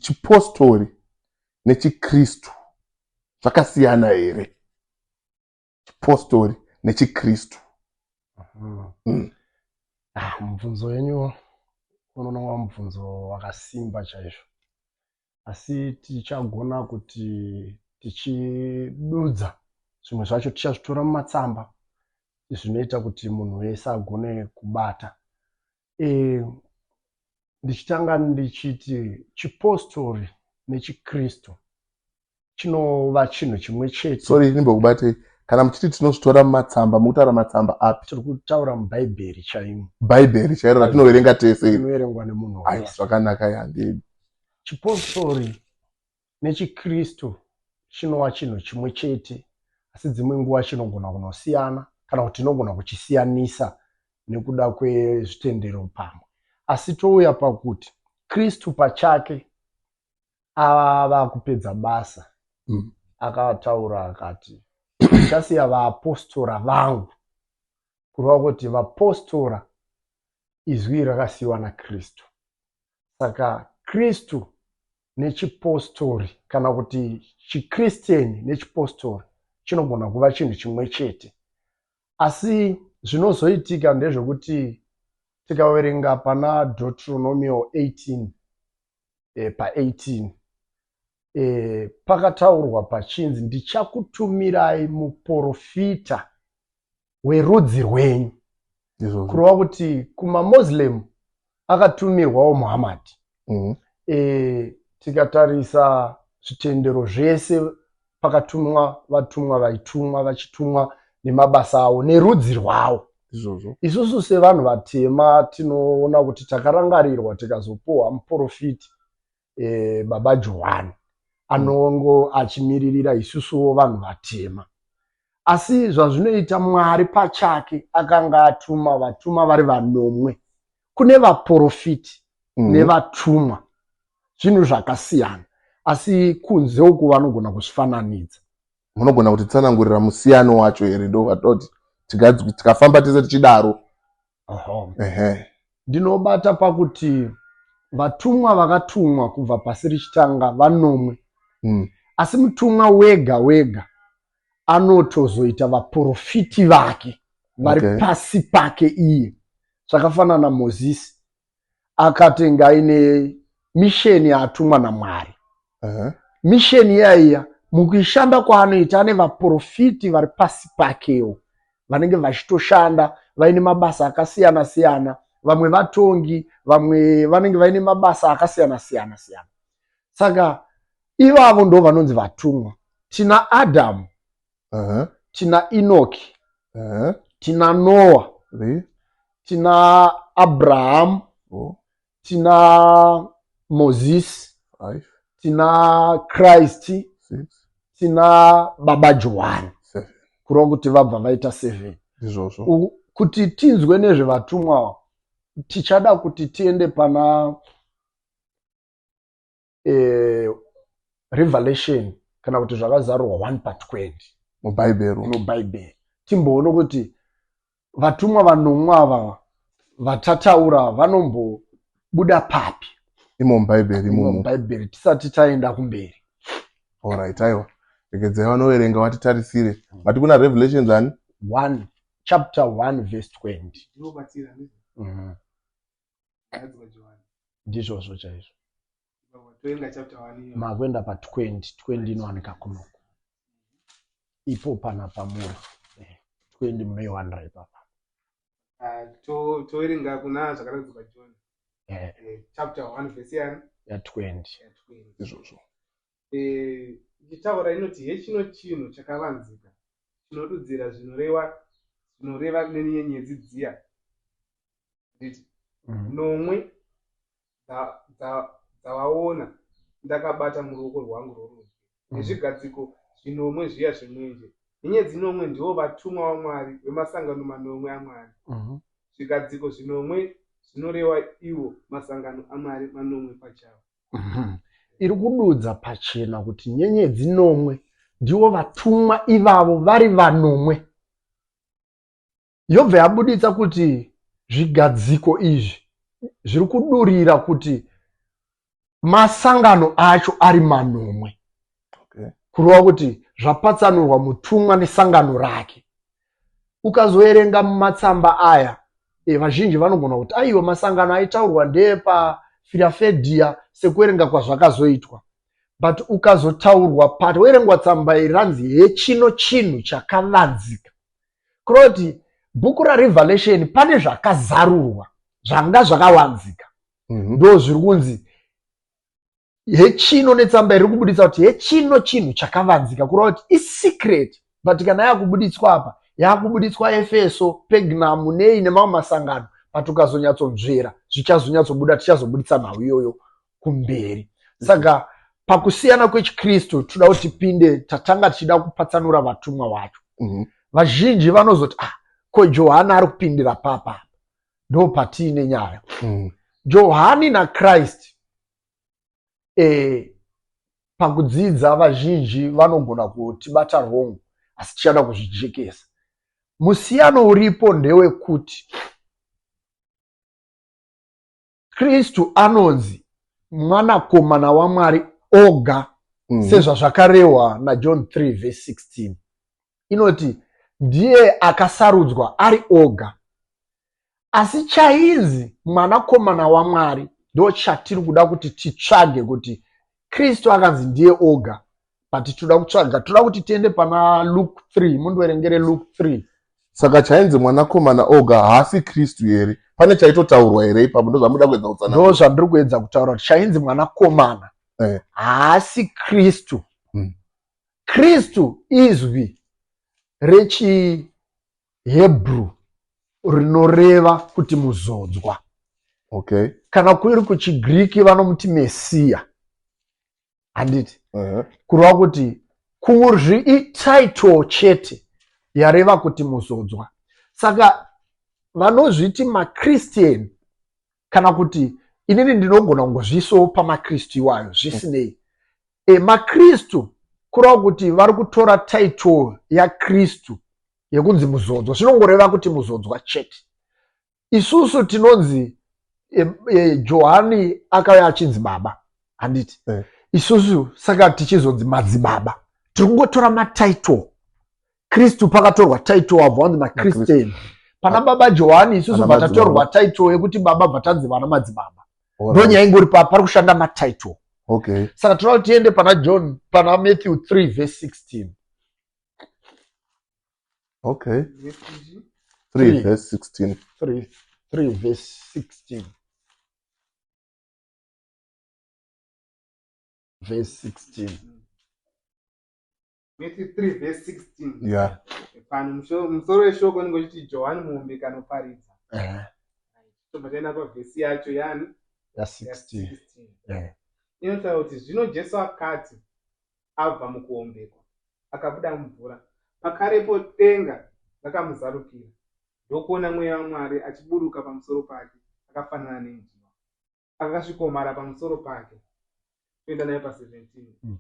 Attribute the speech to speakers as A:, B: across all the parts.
A: Chipostori nechiKristu zvakasiyana here? Chipostori nechiKristu.
B: Ah, mubvunzo wenyu unonova mubvunzo wakasimba chaizvo, asi tichagona kuti tichidudza zvimwe zvacho tichazvitora mumatsamba zvinoita kuti munhu wese agone kubata. Ndichitanga ndichiti chipostori nechiKristu chinova chinhu chimwe chete.
A: Sorry, ndimbokubatei. Kana muchiti tinozvitora mumatsamba, mukutaura matsamba api?
B: Tiri kutaura muBhaibheri chaimo.
A: Bhaibheri chairo ratinoverenga tese iri.
B: Rinoverengwa nemunhu
A: Aiwa,
B: wese.
A: zvakanaka, handidi.
B: Chipostori nechiKristu chinova chinhu chimwe chete, asi dzimwe nguva chinogona kunosiyana kana kuti tinogona kuchisiyanisa nekuda kwezvitendero pamwe. Asi touya pakuti Kristu pachake ava kupedza basa, akataura akati, ndichasiya vaapostora vangu, kureva kuti vapostora izwi rakasiyiwa naKristu. Saka Kristu nechipostori kana kuti chiKristieni nechipostori chinogona kuva chinhu chimwe chete. Asi zvinozoitika ndezvekuti tikaverenga pana Deuteronomio 18 pa18 pakataurwa pachinzi ndichakutumirai muprofita werudzi rwenyu.
A: Izvozvo.
B: Kureva kuti kumaMoslem akatumirwawo Muhammad. Tikatarisa zvitendero zvese pakatumwa vatumwa vaitumwa vachitumwa nemabasa avo nerudzi rwavo.
A: Izvozvo.
B: Isusu sevanhu vatema tinoona kuti takarangarirwa tikazopuhwa muprofiti Baba Johani anongo achimiririra isusuwo vanhu vatema. Asi zvazvinoita Mwari pachake akanga atuma vatumwa vari vanomwe. Kune vaprofiti nevatumwa, zvinhu zvakasiyana, asi kunze uku vanogona kuzvifananidza.
A: Munogona kutitsanangurira musiyano wacho here? Ndovatoti tikafamba tese tichidaro.
B: Ndinobata pakuti vatumwa vakatumwa kubva pasi richitanga vanomwe. Asi mutumwa wega wega anotozoita vaprofiti vake vari pasi pake iye. Zvakafanana naMozisi akatenga aine misheni yaatumwa naMwari. Misheni iyaiya mukuishanda kwaanoita ane vaprofiti vari pasi pakewo vanenge vachitoshanda vaine mabasa akasiyana siyana, vamwe vatongi, vamwe vanenge vaine mabasa akasiyana siyana siyana. Saka ivavo ndo vanonzi vatumwa. Tina Adamu, tina Enoki, tina Noah,
A: 3,
B: tina Abraham,
A: 4,
B: tina Moses,
A: 5,
B: tina Christ,
A: 6,
B: tina Baba Johani.
A: 7.
B: Kureva kuti vabva vaita 7.
A: Izvozvo.
B: Kuti tinzwe nezvevatumwa tichada kuti tiende pana Revelation kana kuti zvakazarurwa 1 pa 20
A: muBhaibheri.
B: MuBhaibheri timboona kuti vatumwa vanomwe ava vatataura vanombobuda papi
A: imo muBhaibheri
B: imo
A: imomo.
B: muBhaibheri tisati taenda kumberi.
A: Alright, aiwa, regedzai vanoverenga vatitarisire. Mati kuna Revelations ani?
B: 1 chapter 1 verse 20.
C: Ndinobatsira ndizvo. Ndadzwa Johani.
B: Ndizvozvo chaizvo.
C: Toenga chapter 1 iyo.
B: Makuenda pa 20, 20 inowanika kunoku ipo pana pamuri. 20 munoiwanira ipapa.
C: Ah, toverenga kuna zvakaratidzwa John. Chapter 1 verse yani?
B: Ya 20.
C: Ya 20.
A: Izvozvo.
C: Ichitaura inoti hechino chinhu chakavanzika chinodudzira zvinoreva nenyenyedzi dziya nditi nomwe dzawaona ndakabata muruoko rwangu rworudyi nezvigadziko zvinomwe zviya zvemwenje. Nyenyedzi nomwe ndivo vatumwa vaMwari vemasangano manomwe aMwari. Zvigadziko zvinomwe zvinoreva iwo masangano aMwari manomwe pachawo.
B: Iri kududza pachena kuti nyenyedzi nomwe ndivo vatumwa ivavo vari vanomwe. Yobva yabuditsa kuti zvigadziko izvi zviri kudurira kuti Masangano acho ari manomwe.
A: Okay.
B: Kureva kuti zvapatsanurwa mutumwa nesangano rake. Ukazoerenga mumatsamba aya, vazhinji vanogona kuti aiwa masangano aitaurwa ndeepaFirafedhia sekuerenga kwazvakazoitwa. But ukazotaurwa pawerengwa tsamba iri ranzi hechino chinhu chakavanzika. Kureva kuti bhuku raRevelation pane zvakazarurwa zvanga zvakavanzika. Ndo zviri kunzi hechino netsamba iri kubuditsa kuti hechino chinhu chakavanzika, kureva kuti isecret, but kana yakubuditswa apa yakubuditswa Efeso, Pergam nei nemamwe masangano, but ukazonyatsonzvera zvichazonyatsobuda, tichazobuditsa nhau iyoyo kumberi. Saka pakusiyana kwechiKristu toda kuti tipinde, tatanga tichida kupatsanura vatumwa vacho. Vazhinji vanozoti ko Johani ari kupindira papa, ndo patiine nyaya. Johani naChrist pakudzidza vazhinji vanogona kutibata wrong, asi tichada kuzvijekesa. Musiyano uripo ndewekuti Kristu anonzi mwanakomana waMwari oga, sezvazvakarehwa naJohn 3 verse 16. Inoti ndiye akasarudzwa ari oga. Asi chainzi mwanakomana waMwari ndo chatiri kuda kuti titsvage, kuti Kristu akanzi ndiye oga, but toda kutsvaga, toda kuti tiende pana Luke 3, mundiverengere Luke 3.
A: Saka chainzi mwanakomana oga haasi Kristu here? Pane chaitotaurwa here ipapo? Ndo zvamuda kuedza kutsanangura.
B: Ndo zvandiri kuedza kutaura kuti chainzi mwanakomana haasi Kristu. Kristu izwi rechiHebrew rinoreva kuti muzodzwa. Kana kuri kuchiGiriki vanomuti Mesiya. Handiti? Kureva kuti kuzvi ititle chete yareva kuti muzodzwa. Saka vanozviti maChristian, kana kuti inini ndinogona kungozviisawo pamaKristu iwayo zvisinei. MaKristu kureva kuti vari kutora title yaKristu yekunzi muzodzwa, zvinongoreva kuti muzodzwa chete. Isusu tinonzi Johani akauya achinzi baba, handiti? Isusu saka tichizonzi madzibaba, tiri kungotora matitle. Kristu pakatorwa title wabva wanzi maChristian. Pana baba Johani isusu patatorwa title yekuti baba bva tanzi vana madzibaba. Ndonyaya ingori pari kushanda matitle. Saka toda kuti tiende pana John, pana Matthew 3 verse 16.
A: 3 verse 16.
B: 3 verse 16. Verse 16.
C: Matthew 3 verse 16. Pano musoro weshoko unenge uchiti Johani Muombeki anoparidza. Tobva taenda pavhesi yacho yani?
B: Ya 16.
C: Ya 16. Inotaura kuti zvino Jesu akati abva mukuombekwa, akabuda mumvura, pakarepo denga rakamuzarukira, ndokuona Mweya waMwari achiburuka pamusoro pake akafanana nenjiva, akasvikomhara pamusoro pake. Toenda naye pa 17.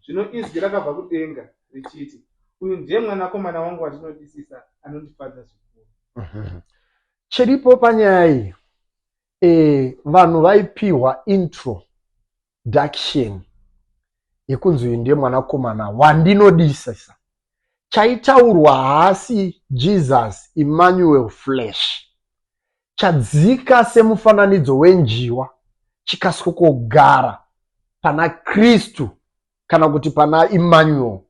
C: Zvino izwi rakabva kudenga richiti, uyu ndiye mwanakomana wangu wandinodisisa, anondifadza zvikuru.
B: Chiripo panyaya iyi, vanhu vaipiwa introduction yekunzi uyu ndiye mwanakomana wandinodisisa. Chaitaurwa haasi Jesus Emmanuel flesh, chadzika semufananidzo wenjiwa chikasokogara pana Kristu kana kuti pana Emmanuel.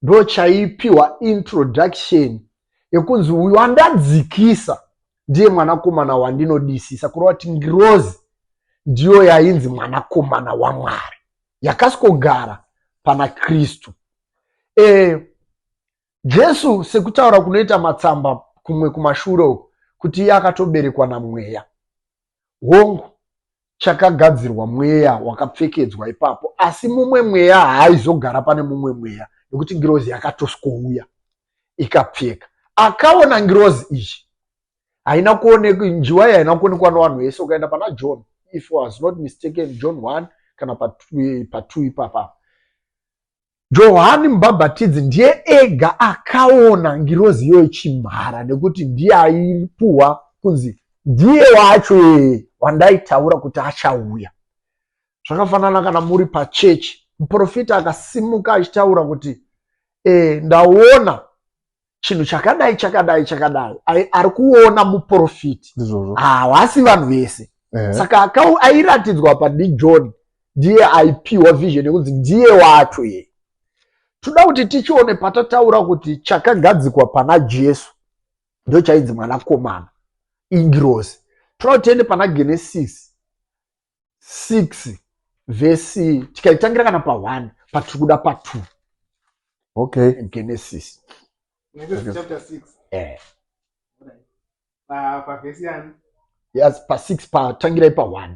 B: Ndo chaipiwa introduction yekunzi uyu andadzikisa ndiye mwanakomana wandinodisisa, kureva kuti ngirozi ndiyo yainzi mwanakomana waMwari yakasokogara pana Kristu. Jesu sekutaura kunoita matsamba kumwe kumashure uku kuti iye akatoberekwa namweya. Hongu, chakagadzirwa mweya wakapfekedzwa ipapo, asi mumwe mweya haaizogara pane mumwe mweya nekuti ngirozi yakatoswouya ikapfeka. Akaona ngirozi iyi haina kuonekwa, njiwa iyi haina kuonekwa nevanhu vese. Ukaenda pana John, if I was not mistaken, John 1 kana pa 2 ipapa, Johani Mubhabhatidzi ndiye ega akaona ngirozi iyoyo ichimhara, nekuti ndiye aipuwa kunzi ndiye wacho wandaitaura kuti achauya. Zvakafanana kana muri pachechi, muprofita akasimuka achitaura kuti ndaona chinhu chakadai chakadai chakadai, ari kuona muprofiti, havasi vanhu vese. Saka airatidzwa pa ndiJohn, ndiye aipiwa vision yekunzi ndiye wacho ye. Toda kuti tichione patataura kuti chakagadzikwa pana Jesu ndo chainzi mwanakomana, ingirozi. Toda kuti tiende pana Genesis 6 vhesi, tikaitangira kana pa1 patiri kuda pa2.
A: Okay.
B: Genesis.
C: Genesis chapter 6. Pavhesi yani?
B: Yes, pa6, patangirai pa1.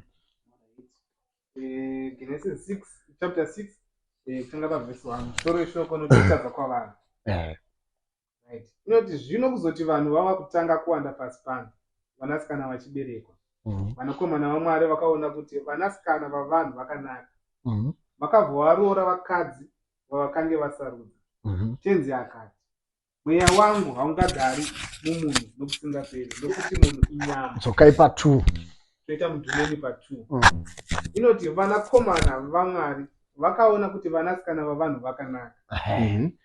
C: Genesis 6, chapter 6, kutanga pavhesi 1. Musoro weshoko unoti kutadza kwavanhu. Right. Inoti zvino kuzoti vanhu vava kutanga kuwanda pasi pano, vanasikana vachiberekwa. Vanakomana vaMwari vakaona kuti vanasikana vavanhu vakanaka. Vakabva varoora vakadzi vavakange vasarudza. Tenzi akati, mweya wangu haungagari mumunhu nokusingaperi, nokuti munhu inyama.
B: Dzokai pa2.
C: Toita mudhumeni pa2. Inoti vanakomana vaMwari vakaona kuti vanasikana vavanhu vakanaka.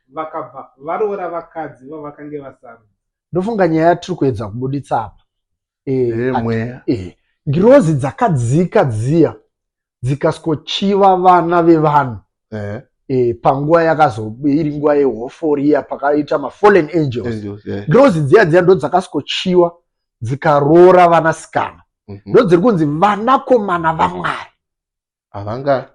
C: Vakabva varoora vakadzi vavakange vasarudza.
B: Ndofunga nyaya yatiri kuedza kubuditsa apa.
A: Mweya.
B: Ngirozi dzakadzika dziya dzikasikochiva vana vevanhu. Panguva yakazo iri nguva yehofori pakaita mafallen angels.
A: Angels, yeah.
B: Ngirozi dziya dziya ndo dzakasikochiwa dzikaroora vanasikana. Ndo dziri kunzi vanakomana vaMwari.
A: Havanga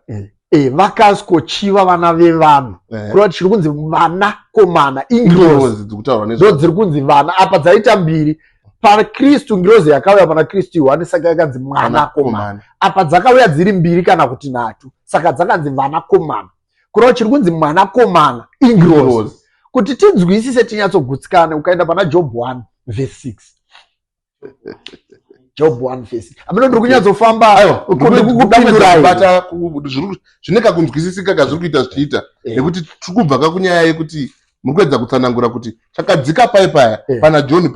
B: Vakasikochiva vana vevanhu. Kureva kuti chiri kunzi vanakomana ingirozi. Ndo dziri kunzi vana. Apa dzaita mbiri. PaKristu ngirozi yakauya pana Kristu Yohane, saka yakanzi mwanakomana. Apa dzakauya dziri mbiri kana kuti nhatu, saka dzakanzi vanakomana. Kureva chiri kunzi mwanakomana ingirozi. Kuti tinzwisise tinyatsogutsikane, ukaenda pana Job 1 verse 6. Job 1 verse. Ameno ndiri kunyatsofamba
A: kukupindurai. Zvine kakunzwisisika kazviri kuita zvichiita. Nekuti tiri kubva kakunyaya yekuti muri kuedza kutsanangura kuti chakadzika pai paya pana John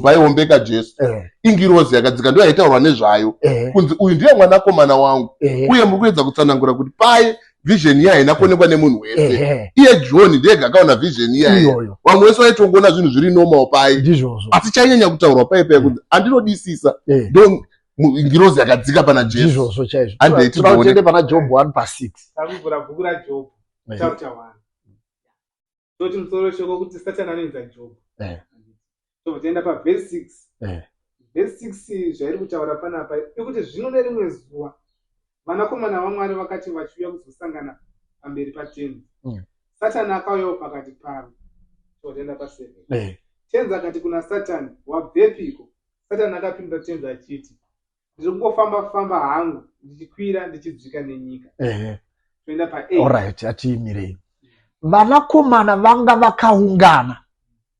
A: paiombeka Jesu. Ingirozi yakadzika ndiyo yaitaurwa nezvayo. Kunzi uyu ndiye mwanakomana wangu. Uye muri kuedza kutsanangura kuti pai vision iya haina kuonekwa nemunhu wese. Iye John ndiye akaona vision iya. Vamwe vese vaitongoona zvinhu zviri normal pai. Asi chainyanya kutaurwa pai pai kunzi andinodisisa. Ndo ngirozi yakadzika pana Jesu.
B: Ndizvozvo chaizvo. Tinoda pana Job 1 pa 6.
C: Takuvhura bhuku raJob chapter 1. Toti musoro weshoko kuti Satan anoedza Job. Tobva taenda pa verse 6. Verse 6 zvairi kutaura panapa ikuti zvino nerimwe zuva vanakomana vaMwari vakati vachiuya kuzosangana pamberi paTenzi. Satani akauyawo pakati pavo. Tobva taenda pa 7. Tenzi akati kuna Satani, wabvepiko? Satani akapindura Tenzi achiti, ndiri kungofamba famba hangu ndichikwira ndichidzika nenyika. Toenda pa 8.
B: Alright, atiimirei. Vanakomana vanga vakaungana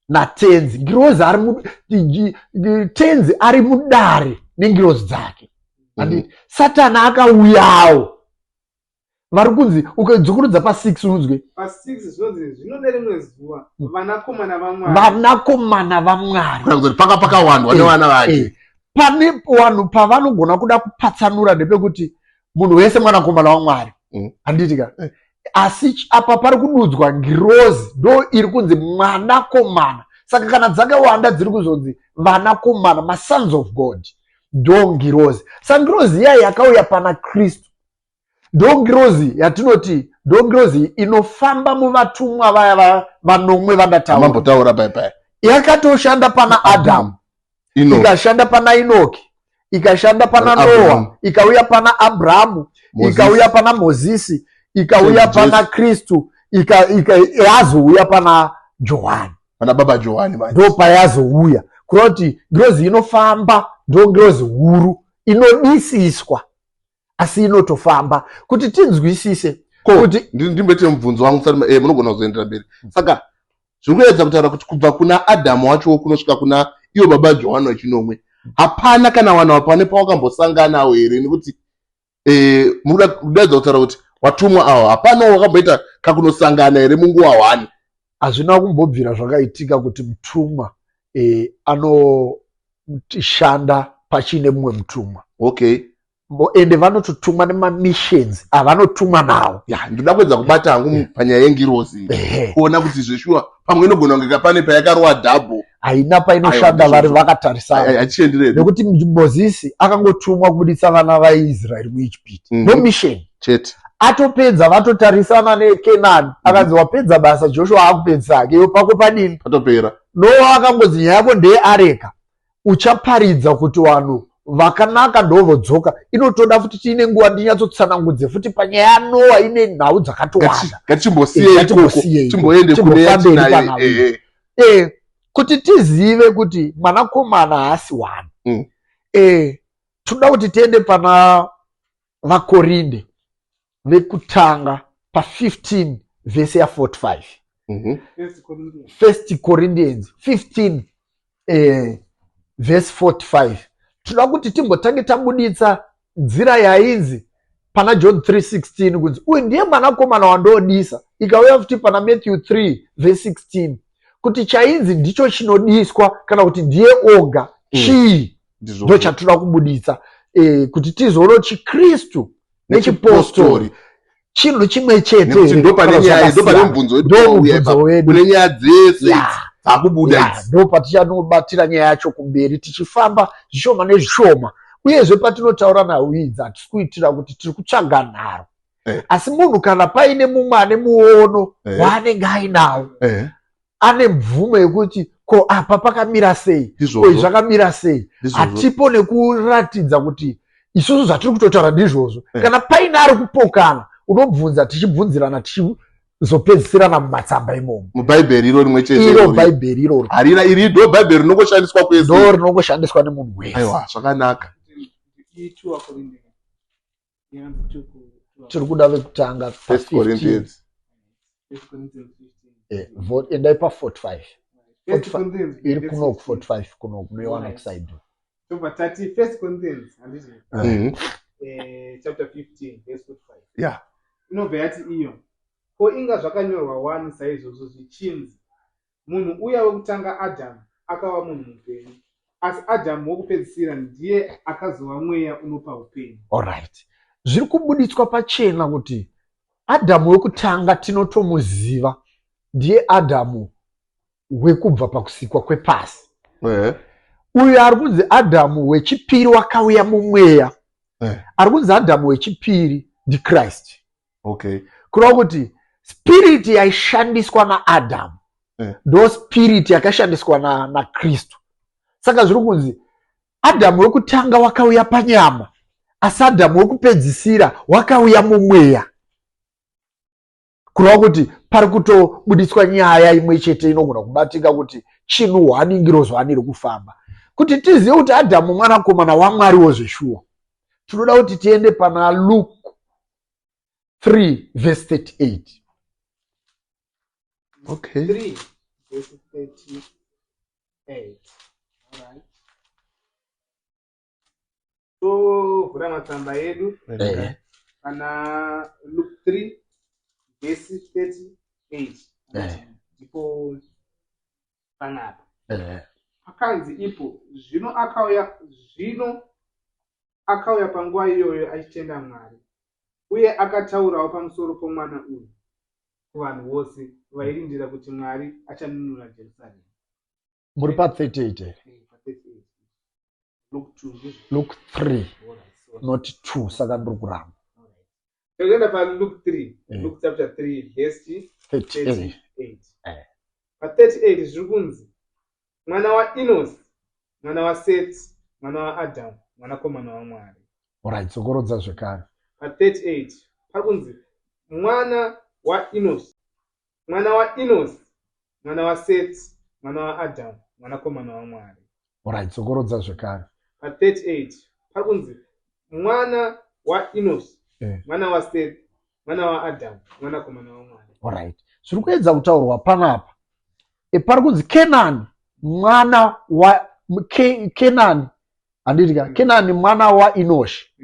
B: naTenzi. Ngirozi ari Tenzi ari mudare nengirozi dzake. Satani akauyawo. Vari kunzi ukadzokorodza pa 6 unonzwe.
C: Pa 6 zvinonzi zvino nerimwe zuva vanakomana vaMwari.
B: Vanakomana vaMwari.
A: Kana kuti paka pakawandwa nevana vake.
B: Pane vanhu pavanogona kuda kupatsanura ndepekuti munhu wese mwanakomana waMwari. Handiti ka? Asi apa pari kududzwa ngirozi ndo iri kunzi mwanakomana. Saka kana dzakawanda dziri kuzonzi vanakomana, ma sons of God, ndo ngirozi. Saka ngirozi iya yakauya pana Kristu. Ndo ngirozi yatinoti ndo ngirozi inofamba muvatumwa vaya vanomwe vandataura.
A: Mambotaura pai pai.
B: Yakatoshanda pana Adamu. Ikashanda pana Enoki, ikashanda pana Noa, ikauya pana Abrahamu, ikauya pana Mozisi, ikauya pana Kristu, yazouya pana Johani.
A: Pana baba Johani
B: manje. Ndo payazouya. Kureva kuti ngirozi inofamba ndo ngirozi huru inodisiswa. Asi inotofamba kuti tinzwisise
A: kuti ndimboite mubvunzo wangu musati munogona kuzoendera mberi. Saka zviri kuedza kutaura kuti kubva kuna Adamu wacho kunosvika kuna iyo baba Johani wechinomwe hapana kana vanhu pane pawakambosanganawo here, nekuti muri kudaidza kutaura kuti watumwa awo hapana wakamboita kakunosangana here munguva hwani?
B: Hazvina kumbobvira zvakaitika kuti mutumwa anoshanda pachine mumwe mutumwa.
A: Okay.
B: Ende vanototumwa nemamissions avanotumwa nawo.
A: Ya, ndoda kuedza kubata hangu panyaya yengirozi, kuona kuti zveshuwa pamwe inogona kunge pane payakarowa dhabho.
B: Haina painoshanda vari vakatarisana.
A: Hachiendirei.
B: Nekuti Mozisi akangotumwa kubuditsa vana vaIsraeri muIjipiti. No mission.
A: Chete.
B: Atopedza vatotarisana neKenani. Akanzi wapedza basa, Joshua akupedzisa hake. Iwe pako padini?
A: Patopera.
B: Noa akangonzi nyaya yako ndeyeareka. Uchaparidza kuti vanhu vakanaka ndovodzoka. Inotoda futi tiine nguva ndinyatsotsanangudze futi panyaya yaNoa, ine nhau dzakatowanda.
A: Ngatichimbosiyei ikoko, timboende kune yatinayo.
B: Kuti tizive kuti mwanakomana haasi one. Toda kuti tiende pana vaKorinde vekutanga pa15 vhesi ya45. First Corinthians 15 verse 45. Toda kuti timbotange tabuditsa nzira yainzi pana John 3:16 kunzi uyu ndiye mwanakomana wandodisa, ikauya futi pana Matthew 3 verse 16 kuti chainzi ndicho chinodiswa kana kuti ndiye oga chii. Ndo chatoda kubuditsa kuti tizoona chiKristu nechipostori chinhu chimwe chete.
A: Ndo pane nyaya, ndo pane mubvunzo wedu,
B: mubvunzo wedu
A: kune nyaya dzese dzakubuda.
B: Ndo patichanobatira nyaya yacho kumberi tichifamba zvishoma nezvishoma. Uyezve patinotaura nhau idzi hatisi kuitira kuti tiri kutsvaga nharo, asi munhu kana paine mumwe ane muono waanenge ainawo, ane mvumo yekuti ko apa pakamira sei, ko zvakamira sei. Hatipo nekuratidza kuti isusu zvatiri kutotaura ndizvozvo. Kana paine ari kupokana, unobvunza, tichibvunzirana, tichizopedzisirana mumatsamba imomo.
A: Mubhaibheri iro rimwe chete.
B: Iro bhaibheri iroro.
A: Harira iri ndo bhaibheri rinongoshandiswa kwese.
B: Ndo rinongoshandiswa nemunhu wese.
A: Aiwa, zvakanaka.
B: Tiri kuda vekutanga.
A: First Corinthians.
B: Endai pa45 iri kunoku, 45 kunoku munoiwana kuside.
C: Tobva tati First Corinthians, handiti? Chapter 15 verse 45. Inobva yati iyo, ko inga zvakanyorwa wani saizvozvo zvichinzi, munhu uya wekutanga Adhamu akava munhu mupenyu, asi Adhamu wokupedzisira ndiye akazova mweya unopa upenyu.
B: Alright, zviri kubuditswa pachena kuti Adhamu wekutanga tinotomuziva ndiye Adhamu wekubva pakusikwa kwepasi. Uyu ari kunzi Adhamu wechipiri wakauya mumweya. Ari kunzi Adhamu wechipiri ndiChrist. Kureva kuti spiriti yaishandiswa naAdhamu ndo spiriti yakashandiswa naKristu. Saka zviri kunzi Adhamu wekutanga wakauya panyama, asi Adhamu wekupedzisira wakauya mumweya. Kureva kuti pari kutobudiswa nyaya imwe chete inogona kubatika kuti chinhu hwani ngirozi hwani iri kufamba. Kuti tizive kuti Adhamu mwanakomana waMwariwo zveshuwa, tinoda kuti tiende pana Luke 3 verse 38.
A: Okay.
C: 3 verse 38. Alright. Tovhura matsamba edu pana Luke 3 verse 38. Ndipo panapa. Pakanzi ipo, zvino akauya panguva iyoyo achitenda Mwari, uye akataurawo pamusoro pomwana uyu kuvanhu vose vairindira kuti Mwari achanunura Jerusarema.
B: Muri pa38 here?
C: Pa 38. Luke 2 ndizvo.
B: Luke 3.
C: Alright, sorry.
B: Not 2, saka ndiri kuramba.
C: Toenda paLuke 3. Luke chapter 3 verse
B: 38.
C: 38. Pa38 zviri kunzi, mwana waEnosi, mwana waSeti, mwana waAdhamu, mwanakomana waMwari.
B: Alright, dzokorodza zvekare.
C: Pa38 pari kunzi mwana waEnosi, mwana waEnosi, mwana waSeti, mwana waAdhamu, mwanakomana waMwari.
B: Alright, dzokorodza zvekare.
C: Pa38 pari kunzi mwana waEnosi, mwana waSeti, mwana waAdhamu, mwanakomana waMwari.
B: Alright, zviri kuedza kutaurwa panapa, pari kunzi Kenani mwana wa Kenani, handiti ka? Kenani mwana waInoshi.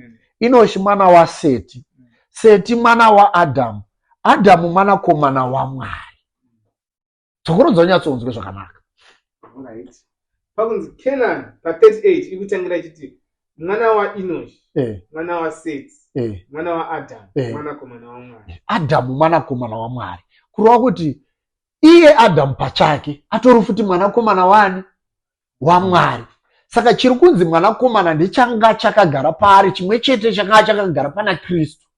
B: Inoshi mwana waSeti. Seti mwana waAdhamu. Adhamu mwanakomana waMwari. Dzokorodza unyatsonzwe zvakanaka.
C: Alright. Pakunzi Kenani pa38 iri kutangira ichiti Mwana waEnoshi, mwana waSeti, mwana waAdhamu, mwanakomana waMwari.
B: Adhamu mwanakomana waMwari. Kureva kuti iye Adhamu pachake atori futi mwanakomana wani? WaMwari. Saka chiri kunzi mwanakomana ndechanga chakagara paari chimwe chete chakanga chakagara pana Kristu.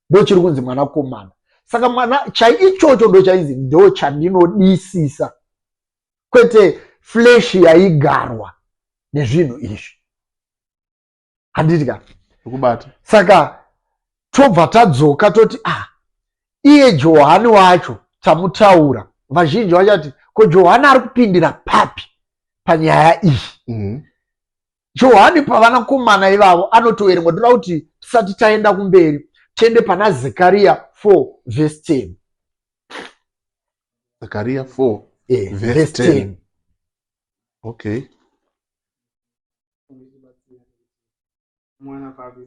B: Ndo chiri kunzi mwanakomana. Saka mwana chai ichocho ndo chainzi ndo chandinodisisa. Kwete flesh yaigarwa nezvinhu izvi. Handiti ka?
A: Ndikubata.
B: Saka tobva tadzoka toti ah, iye Johani wacho tamutaura, vazhinji vachati ko Johani ari kupindira papi panyaya iyi? Johani pavanakomana ivavo anotoverengwa. Ndoda kuti tisati taenda kumberi tiende pana Zekaria 4 verse 10.
A: Zekaria 4 verse 10. Okay.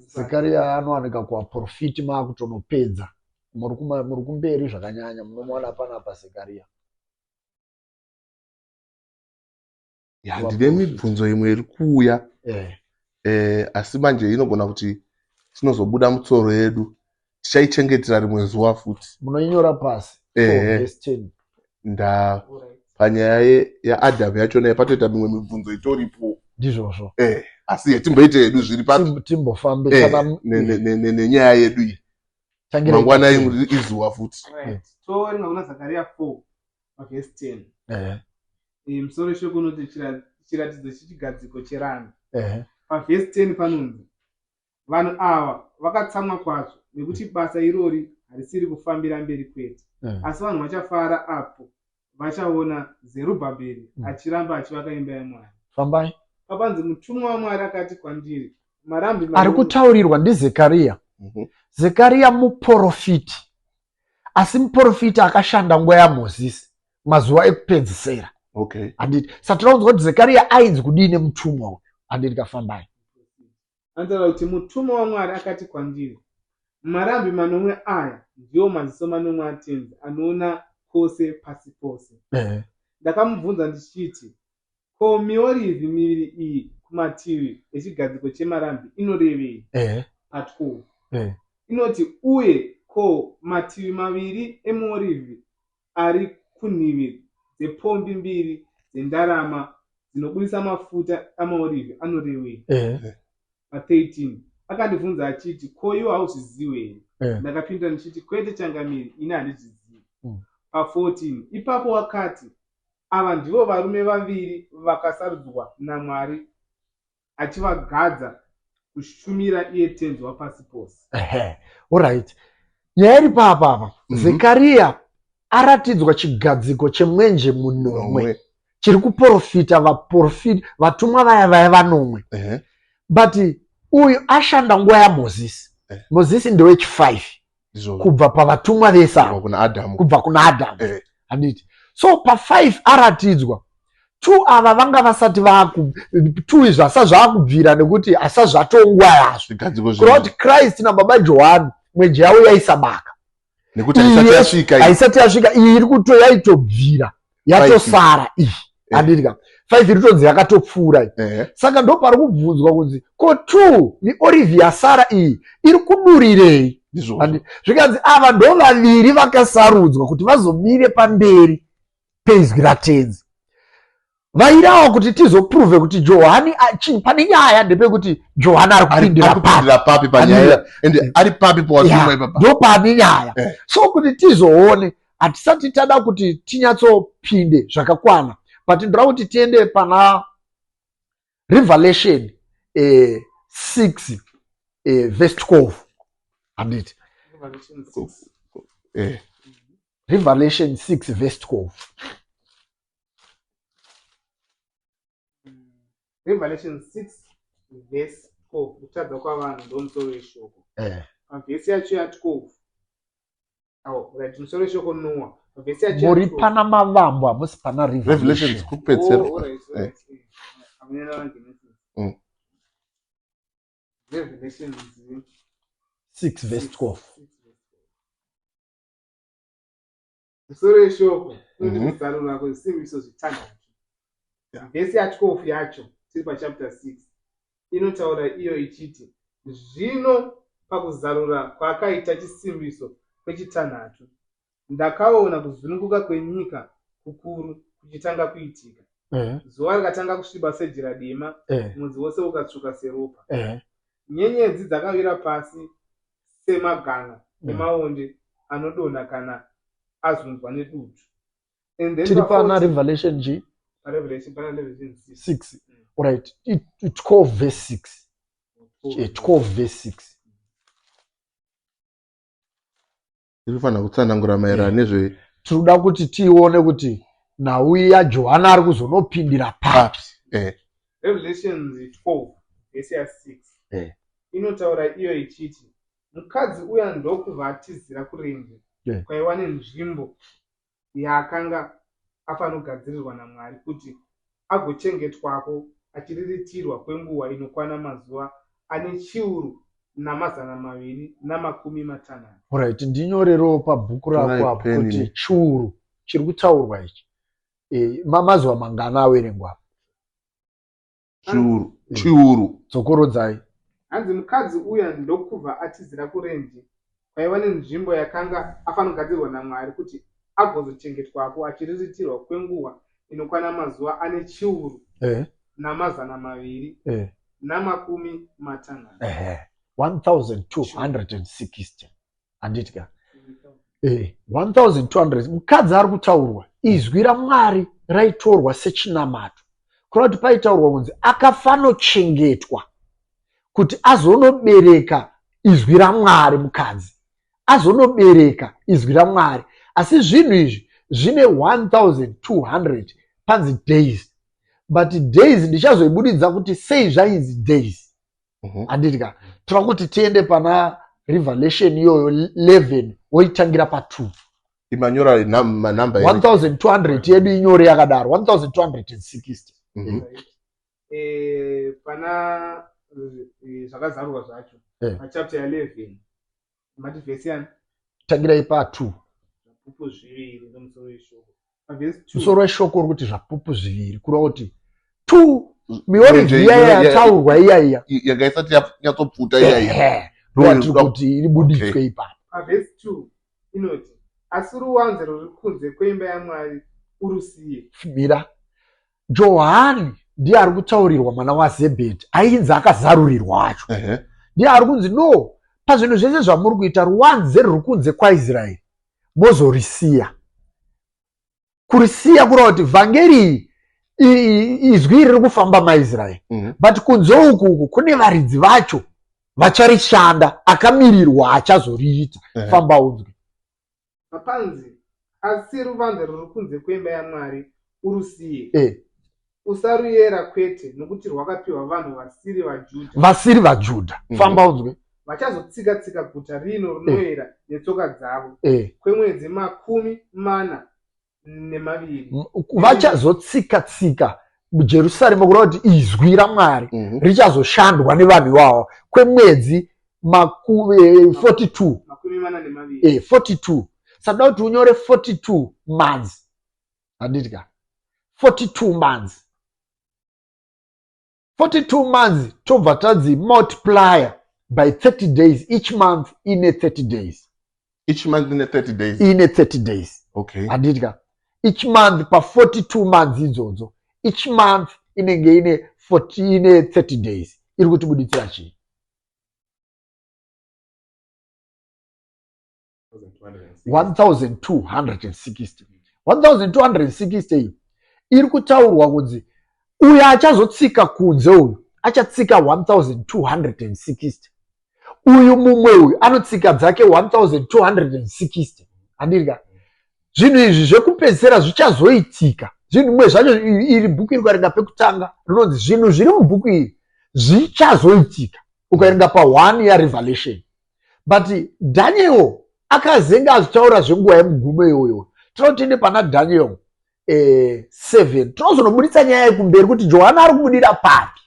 B: Zekaria anowanika kuvaprofiti maakutonopedza. Muri kumberi zvakanyanya, munomuwana panapa Zekaria.
A: Ya, ndine mibvunzo imwe iri kuuya. Asi manje inogona kuti tinozobuda mutsoro yedu, tichaichengetera rimwe zuva futi.
B: Munoinyora pasi. Verse 10.
A: Nda panyaya yaAdhamu yachona patoita mimwe mibvunzo itoripo.
B: Ndizvozvo.
A: Asi yetimboite yedu zviri papi?
B: Timbofambe kana
A: nenyaya yedu iyi. Mangwana izuva futi.
C: Toverenga kuna Zakaria 4 verse 10. Musoro weshoko unoti chiratidzo chechigadziko cherambi. Pavhesi 10 panonzi vanhu ava vakatsamwa kwazvo nekuti basa irori harisiri kufambira mberi kwete. Asi vanhu vachafara apo vachaona Zerubhabheri achiramba achivaka imba yaMwari.
B: Fambai.
C: Papanzi mutumwa waMwari akati kwandiri, marambi
B: ari kutaurirwa ndiZekaria. Zekaria muprofiti. Asi muprofiti akashanda nguva yaMozisi mazuva ekupedzisera.
A: Okay.
B: Handiti. Saka tinounzwa kuti Zekaria ainzi kudii nemutumwa uyu. Handiti kafambai.
C: Anotaura kuti mutumwa waMwari akati kwandiri, marambi manomwe aya ndiwo maziso manomwe aTenzi anoona kwose pasi pose. Ndakamubvunza ndichiti, ko miorivhi miviri iyi kumativi echigadziko chemarambi inorevei? Pa12. Inoti, uye ko mativi maviri emiorivhi ari kunhivi dzepombi mbiri dzendarama dzinobudisa mafuta amaorivhi anorevei? Pa13. Akandibvunza achiti, ko iwe hauzvizivi here? Ndakapindura ndichiti, kwete changamiri, ini handizvizivi. Pa14. Ipapo wakati, ava ndivo varume vaviri vakasarudzwa naMwari achivagadza kushumira iye Tenzi wapasi pose.
B: Alright. Nyaya iri papa apa. Zekaria aratidzwa chigadziko chemwenje munomwe chiri kuprofita vaprofita vatumwa vaya vaya vanomwe. But uyu ashanda nguva yaMozisi. Mozisi ndewechi 5 kubva pavatumwa vese ava, kubva kuna Adamu. Handiti. So pa5 aratidzwa 2 ava vanga vasati vaku 2 izvi asa zvakubvira nekuti asa zvatongwa yazvo. Kureva kuti Christ nababa Johani mwenje yavo yaisabaka.
A: Nekuti haisati yasvika.
B: Haisati yasvika, iyi iri kuto yaitobvira yatosara iyi. Handiti ka. 5 iri kutonzi yakatopfuura iyi. Saka ndo pari kubvunzwa kunzi ko 2 miorivhi yasara iyi iri kudurirei? Zvikanzi ava ndo vaviri vakasarudzwa kuti vazomire pamberi peizwi raTenzi. Vairawa kuti tizoprove kuti Johani pane nyaya ndepekuti Johani ari kupindira
A: papi panyaya and ari papi pawatumwa ipapa.
B: Ndo pane nyaya. So kuti tizoone hatisati tada kuti tinyatsopinde zvakakwana, but ndoda kuti tiende pana Revelation 6 verse 12. Handiti. Revelation 6 verse 12.
C: Revelation 6 verse 12. Kutadza kwavanhu ndo musoro weshoko. Pavhesi yacho ya 12. Oh, right, musoro weshoko Noah. Pavhesi yacho
B: muri pana mavambo hamusi pana
A: Revelation. Kupedzera.
C: Oh, right, right. Revelation
B: 6 verse 12.
C: Musoro weshoko unoti kuzarura kwezisimbiso zvitanhatu. Vhesi ya 12 yacho tiri pa chapter 6. Inotaura iyo ichiti, Zvino pakuzarura kwaakaita chisimbiso kwechitanhatu, ndakaona kuzununguka kwenyika kukuru kuchitanga kuitika. Zuva rikatanga kusviba sejira dema, mwedzi wose ukatsvuka seropa. Nyenyedzi dzakawira pasi semagan'a emaonde anodonha kana azunzwa nedutu.
B: And then tiri pana Revelation chi?
C: Revelation, pana Revelation
B: 6. 6. Alright, 12 verse 6. 12 verse 6.
A: Tiri kufanira kutsanangura maererano nezve
B: tiri kuda kuti tione kuti nhau yaJohana ari kuzonopindira papi.
C: Revelations 12 verse ya 6 inotaura iyo ichiti, mukadzi uya ndokubva atizira kurenje kwaiva nenzvimbo yaakanga afanogadzirirwa naMwari kuti agochengetwako achiriritirwa kwenguva inokwana mazuva ane 1260.
B: Alright, ndinyorerewo pabhuku rako apo kuti chiuru chiri kutaurwa ichi mazuva mangana averengwa apo?
A: Chiuru, chiuru.
B: Dzokorodzai.
C: Hanzi mukadzi uya ndokubva atizira kurenje kwaiva nenzvimbo yakanga afanogadzirwa naMwari kuti agozochengetwako achiriritirwa kwenguva inokwana mazuva ane 1260.
B: 1260. Handiti ka? 1200. Mukadzi ari kutaurwa, izwi raMwari raitorwa sechinamato. Kureva kuti paitaurwa kunzi akafanochengetwa kuti azonobereka izwi raMwari, mukadzi azonobereka izwi raMwari. Asi zvinhu izvi zvine 1200 panzi days, but days ndichazoibudidza kuti sei zvainzi days. Handiti ka? Toda kuti tiende pana Revelation iyoyo 11 woitangira pa2.
A: Imanyora manhamba
B: 1200 yedu inyore yakadaro 1260.
C: Pana zvakazarurwa zvacho pachapter ya 11 mati vhesi yani?
B: Tangirai pa2.
C: Zvapupu zviviri nomusoro weshoko. Pavhesi 2.
B: Musoro weshoko uri kuti zvapupu zviviri, kureva kuti 2 miorivhi iya yataurwa iya iya
A: yanga isati yanyatsopfuta iya iya.
B: Ndoyatiri kuti iribuditswe ipapo.
C: Pavhesi 2 inoti, asi ruwanze ruri kunze kweimba yaMwari urusiye.
B: Mira, Johani ndiye ari kutaurirwa mwana waZebhedhi ainzi akazarurirwa wacho. Ndiye ari kunzi no, pazvinhu zvese zvamuri kuita ruwanze ruri kunze kwaIsraeri mozorisiya. Kurisiya kureva kuti vhangeri iyi izwi iri riri kufamba maIsraeri. But kunze uku uku kune varidzi vacho vacharishanda, akamirirwa achazoriita. Famba unzwe.
C: Papanzi, asi ruvanze ruri kunze kwemba yaMwari urusiye. Usaruyera kwete, nokuti rwakapiwa vanhu vasiri vaJudha.
B: Vasiri vaJudha. Famba unzwe.
C: Vachazotsika-tsika guta rino rinoera netsoka dzavo kwemwedzi 42.
B: Vachazotsika-tsika Jerusarema, kureva kuti izwi raMwari richazoshandwa nevanhu ivavo kwemwedzi 42.
C: 42.
B: 42. Saka kuti unyore 42 months. Handiti ka? 42 months. 42 months tobva tadzi multiplier by 30 days. Each month ine 30 days.
A: Each month ine 30 days.
B: Ine 30 days. Handiti ka? Each month pa 42 months idzodzo, each month inenge ine 40, ine 30 days. Iri kutibuditsira chii? 1260. 1260 iyi iri kutaurwa kunzi uyo achazotsika kunze uyu achatsika 1260. Uyu mumwe uyu anotsika dzake 1260. Handiti ka? Zvinhu izvi zvekupedzisira zvichazoitika. Zvinhu mwe zvacho iri bhuku iri ukaverenga pekutanga rinonzi zvinhu zviri mubhuku iri zvichazoitika. Ukaverenga pa 1 yaRevelation. But Daniel akazenga azvitaura zvenguva yemugumo iyoyo. Tinoti tiende pana Daniel 7. Tinozonobuditsa nyaya yekumberi kuti Johana ari kubudira papi.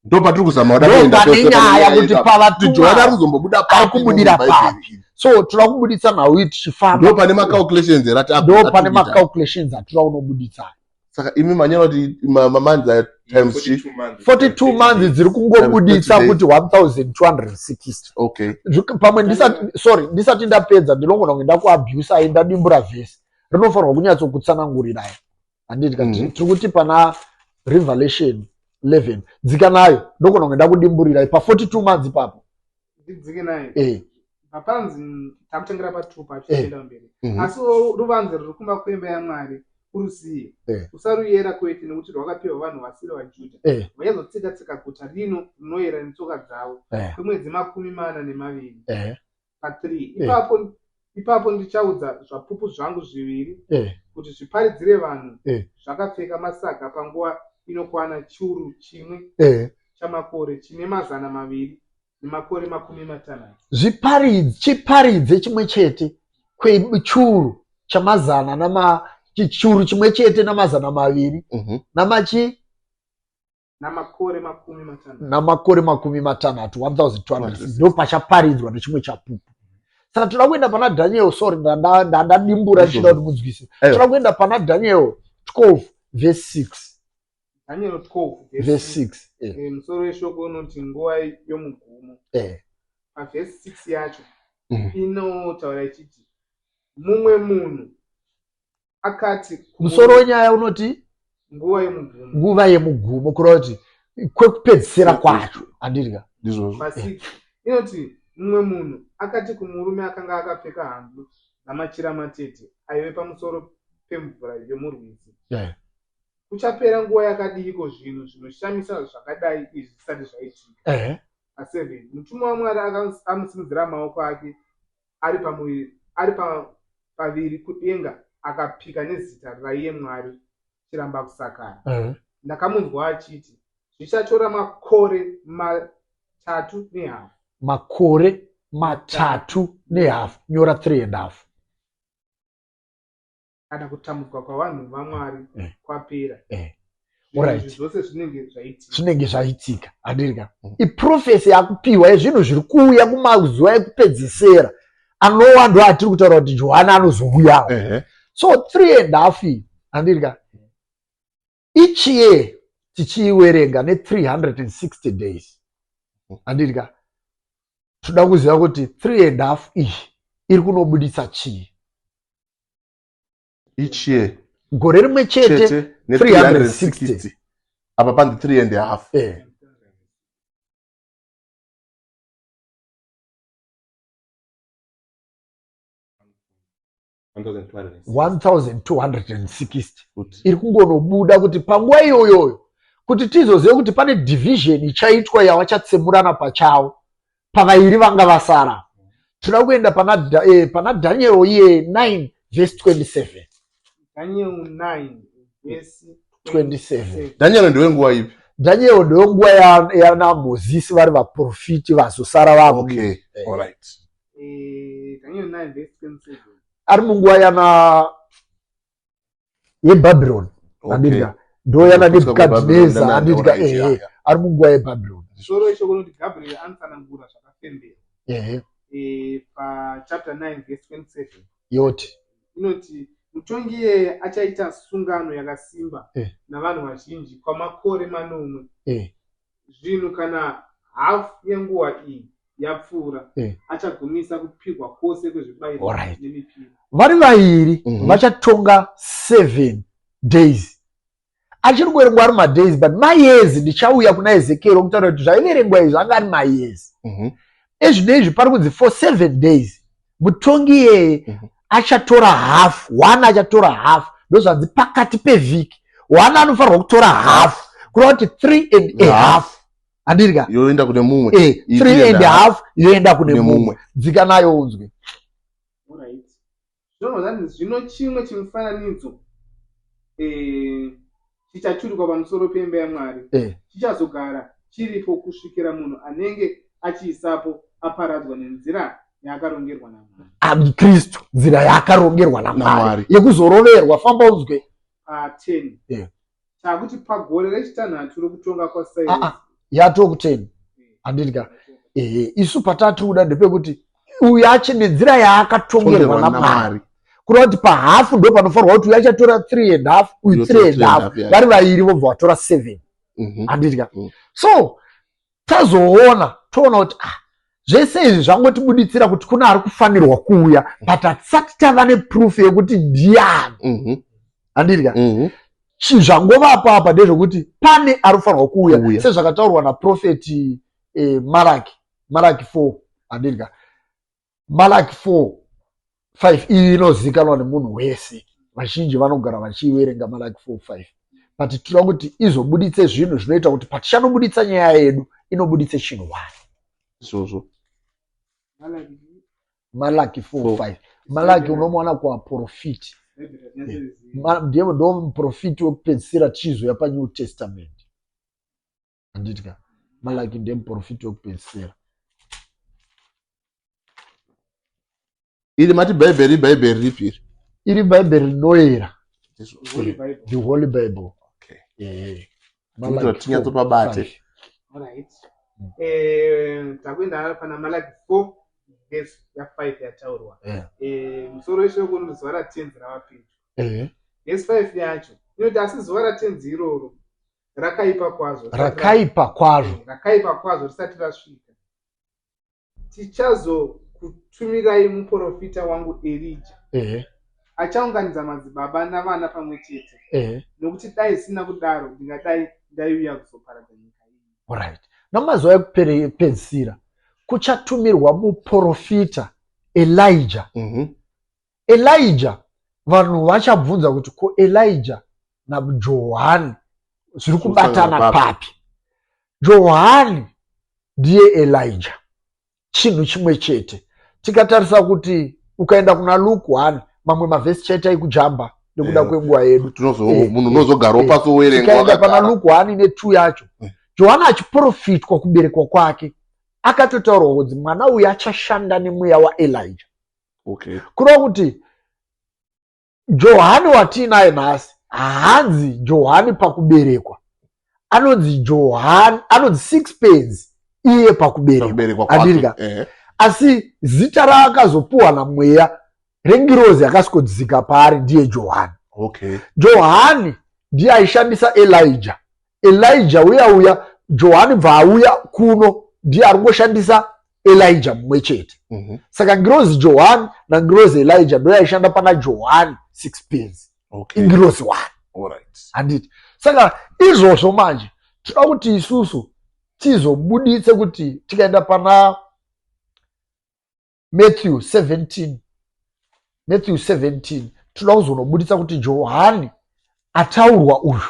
A: Ndo patiri kuzama kuda kuenda
B: Ndo pane
A: pese pane
B: nyaya
A: nyaya
B: kuti
A: iri.
B: pavatumwa
A: Kuti Johana ari kuzombobuda
B: ari
A: papi
B: kubudira
A: muBhaibheri
B: papi.
A: iri.
B: So tinoda kubuditsa nhau iyi tichifamba.
A: Ndo pane macalculations here ati
B: Ndo pane
A: atiri kuita.
B: macalculations atiri kunobuditsa.
A: Saka imi manyora kuti mamanzi aya times chi?
B: 42 months dziri kungobuditsa kuti 1260.
A: Okay.
B: Pamwe ndisati, sorry, ndisati ndapedza ndinogona kunge ndakuabusai, ndadimbura vhesi rinofanirwa kunyatsokutsanangurirai. Handiti ka? Tiri kuti pana Revelation 11, dzika nayo, ndogona kunge ndakudimburirai pa 42 months ipapo.
C: Ndidzike nayo. Papanzi takutengera pa 2 pacho tichienda mberi. Asi ruvanze ruri kumba kwemba yaMwari urusiye. Usaruyera kwete, nekuti rwakapiwa vanhu vasiri vaJudha. Vachazotsika-tsika guta rino rinoyera netsoka dzavo kwemwedzi 42. Pa 3. Ipapo ndichaudza zvapupu zvangu zviviri kuti zviparidzire vanhu zvakapfeka masaga panguva inokwana 1,000 chamakore chine 260.
B: Chiparidze chimwe chete kwechuru chamazana nama churu chimwe chete namazana maviri namachi
C: namakore makumi matanhatu.
B: Namakore makumi matanhatu, 1200, ndo pachaparidzwa nechimwe chapupu. Saka toda kuenda pana Daniel, sorry, ndadimbura ndichida kuti munzwise. Toda kuenda pana Daniel 12 verse 6.
C: Daniel 12
B: verse 6.
C: Musoro weshoko unoti nguva yomugumo. Pavhesi 6 yacho inotaura ichiti mumwe munhu akati,
B: Musoro wenyaya unoti
C: nguva yomugumo.
B: Nguva yemugumo, kureva kuti kwekupedzisira kwacho, handidya?
A: Ndizvozvo.
C: Pa6 inoti mumwe munhu akati kumurume akanga akapfeka hanzu dzamachira matete aive pamusoro pemvura yomurwizi, kuchapera nguva yakadiiko zvinhu zvinoshamisa zvakadai izvi zvisati zvaitika? Pa7, mutumwa waMwari amusimudzira maoko ake ari pamuviri, ari paviri kudenga, akapika nezita raiye Mwari chiramba kusakara. Ndakamunzwa achiti zvichatora makore 3.5.
B: Makore 3.5, nyora 3.5.
C: Kana kutambudzwa kwavanhu vaMwari kwapera, zvinhu zvose zvinenge zvaitika.
B: Zvinenge zvaitika, handirika? Iprophecy yakupiwa yezvinhu zviri kuuya kumazuva ekupedzisera anova ndo atiri kutaura kuti Johani anozouyawo. So 3.5 iyi, handirika, each year tichiiwerenga ne360 days, handirika, toda kuziva kuti 3.5 iyi iri kunobuditsa chii?
A: Each year.
B: Gore rimwe chete.
A: Chete ne360, apa panzi 3.5.
B: 1260 iri kungonobuda kuti panguva iyoyoyo, kuti tizozive kuti pane division ichaitwa yavachatsemurana pachavo pavairi vanga vasara. Toda kuenda pana Daniel iye 9 verse 27.
C: Daniel 9 verse
B: 27.
A: Daniel ndewenguva ipi?
B: Daniel ndewenguva yana Mozisi, vari vaprofiti vazosara vavo.
A: Okay, alright.
C: Daniel 9 verse 27.
B: Ari munguva yana yeBhabhironi, handidya, ndo yana Nebhukadhineza, handidya? Ehe, ari munguva yeBhabhironi.
C: Musoro weshoko unoti Gabriel anotsanangura zvakafemberwa. Pachapter 9 verse 27.
B: Yoti?
C: Inoti mutongi iyeye achaita sungano yakasimba navanhu vazhinji kwamakore 7. Zvinhu kana hafu yenguva iyi yapfuura, achagumisa kupirwa kwose kwezvibayiro nemipiro.
B: Vari vairi vachatonga 7 days. Achiri kuverengwa ari madays, but mayears, ndichauya kuna Ezekiel okutaura kuti zvaiverengwa izvi anga ari mayears. Ezvino izvi pari kunzi for 7 days mutongi iyeye achatora half, one achatora half, ndozvanzi pakati pevhiki one anofanirwa kutora half, kureva kuti 3 and a half, handirika?
A: Yoenda kune mumwe.
B: 3 and a half yoenda kune mumwe. Dzika nayo unzwe.
C: Alright. Zvinobva zvanzi zvino chimwe chimufananidzo chichaturikwa pamusoro pemba yaMwari, chichazogara chiripo kusvikira munhu anenge achiisapo aparadzwa nenzira yaakarongerwa naMwari.
B: Ami Kristu, nzira yaakarongerwa naMwari
A: naMwari.
B: Yekuzoroverwa. Famba unzwe.
C: Pa10. Chakuti pagore rechitanhatu rokutonga kwaSairus.
B: Ah, ah, yatoo ku10, handidya? Ehe, isu patatiri kuda ndepekuti uyu achi nenzira yaakatongerwa
A: Tongerwa
B: naMwari
A: naMwari.
B: Kureva kuti pahafu ndo panofanirwa kuti uyu achatora 3 and half, uyu 3 and half, vari vairi vobva vatora 7. Handiti ka? So tazoona toona kuti ah, zvese izvi zvangotibuditsira kuti kune ari kufanirwa kuuya, but hatisati tava neproof yekuti ndiyani. Handiti ka? Zvangovapo apa ndezvekuti pane ari kufanirwa kuuya, sezvakataurwa naprofeti Malaki, Malaki 4, handiti ka? Malaki 4 5 iyi inozivikanwa nemunhu wese, vazhinji vanogara vachiiverenga Malaki 4 5, but tinoda kuti izobuditse zvinhu zvinoita kuti patichanobuditsa nyaya yedu inobuditse chinhu one.
A: Izvozvo.
B: Malaki 4 5. Malaki unomuwana kuvaprofiti, ndiye ndo muprofiti wekupedzisira tichizoya paNew Testament. Handiti ka? Malaki ndiye muprofiti wekupedzisira.
A: Iri mati Bhaibheri, iBhaibheri ripi iri?
B: Iri Bhaibheri rinoyera, the Holy Bible.
A: Okay. Tinyatsopabate.
C: Takuenda pana Malaki 4 verse ya5 yataurwa. Musoro weshoko unoti zuva raTenzi rava pedyo. Verse 5 yacho inoti, asi zuva raTenzi iroro rakaipa kwazvo,
B: rakaipa kwazvo,
C: rakaipa kwazvo risati rasvika, tichazokutumirai muprofita wangu Erija. Achaunganidza madzibaba navana pamwe chete, nokuti dai zvisina kudaro ndingadai ndaiuya kuzoparadza nyika iyi.
B: Alright. Namazuva ekupedzisira kuchatumirwa muprofita Elijah. Elijah, vanhu vachabvunza kuti ko Elijah naJohani zviri kubatana papi? Johani ndiye Elijah, chinhu chimwe chete. Tikatarisa kuti ukaenda kuna Luke 1, mamwe mavhesi chaitai kujamba nekuda kwenguva yedu.
A: Munhu unozogarawo pasi wowerenga.
B: Tikaenda pana Luke 1 ne2 yacho, Johani achiprofitwa kuberekwa kwake akatotaurwa kunzi mwana uyu achashanda nemweya waElijah. Kureva kuti Johani watiinaye nhasi haanzi Johani pakuberekwa, anonzi Johani, anonzi Sixpence iye pakuberekwa, andika? Asi zita raakazopuwa namweya rengirozi yakasikodzika paari ndiye Johani. Johani ndiye aishandisa Elijah. Elijah uya uya Johani bva auya kuno ndiye ari kungoshandisa Elijah mumwe chete. Saka ngirozi Johani nangirozi Elijah ndo yaishanda pana Johani Sixpence. Ingirozi one. Handiti? Saka izvozvo manje tinoda kuti isusu tizobuditse kuti tikaenda pana Matthew 17, Matthew 17, tinoda kuzonobuditsa kuti Johani ataurwa uyu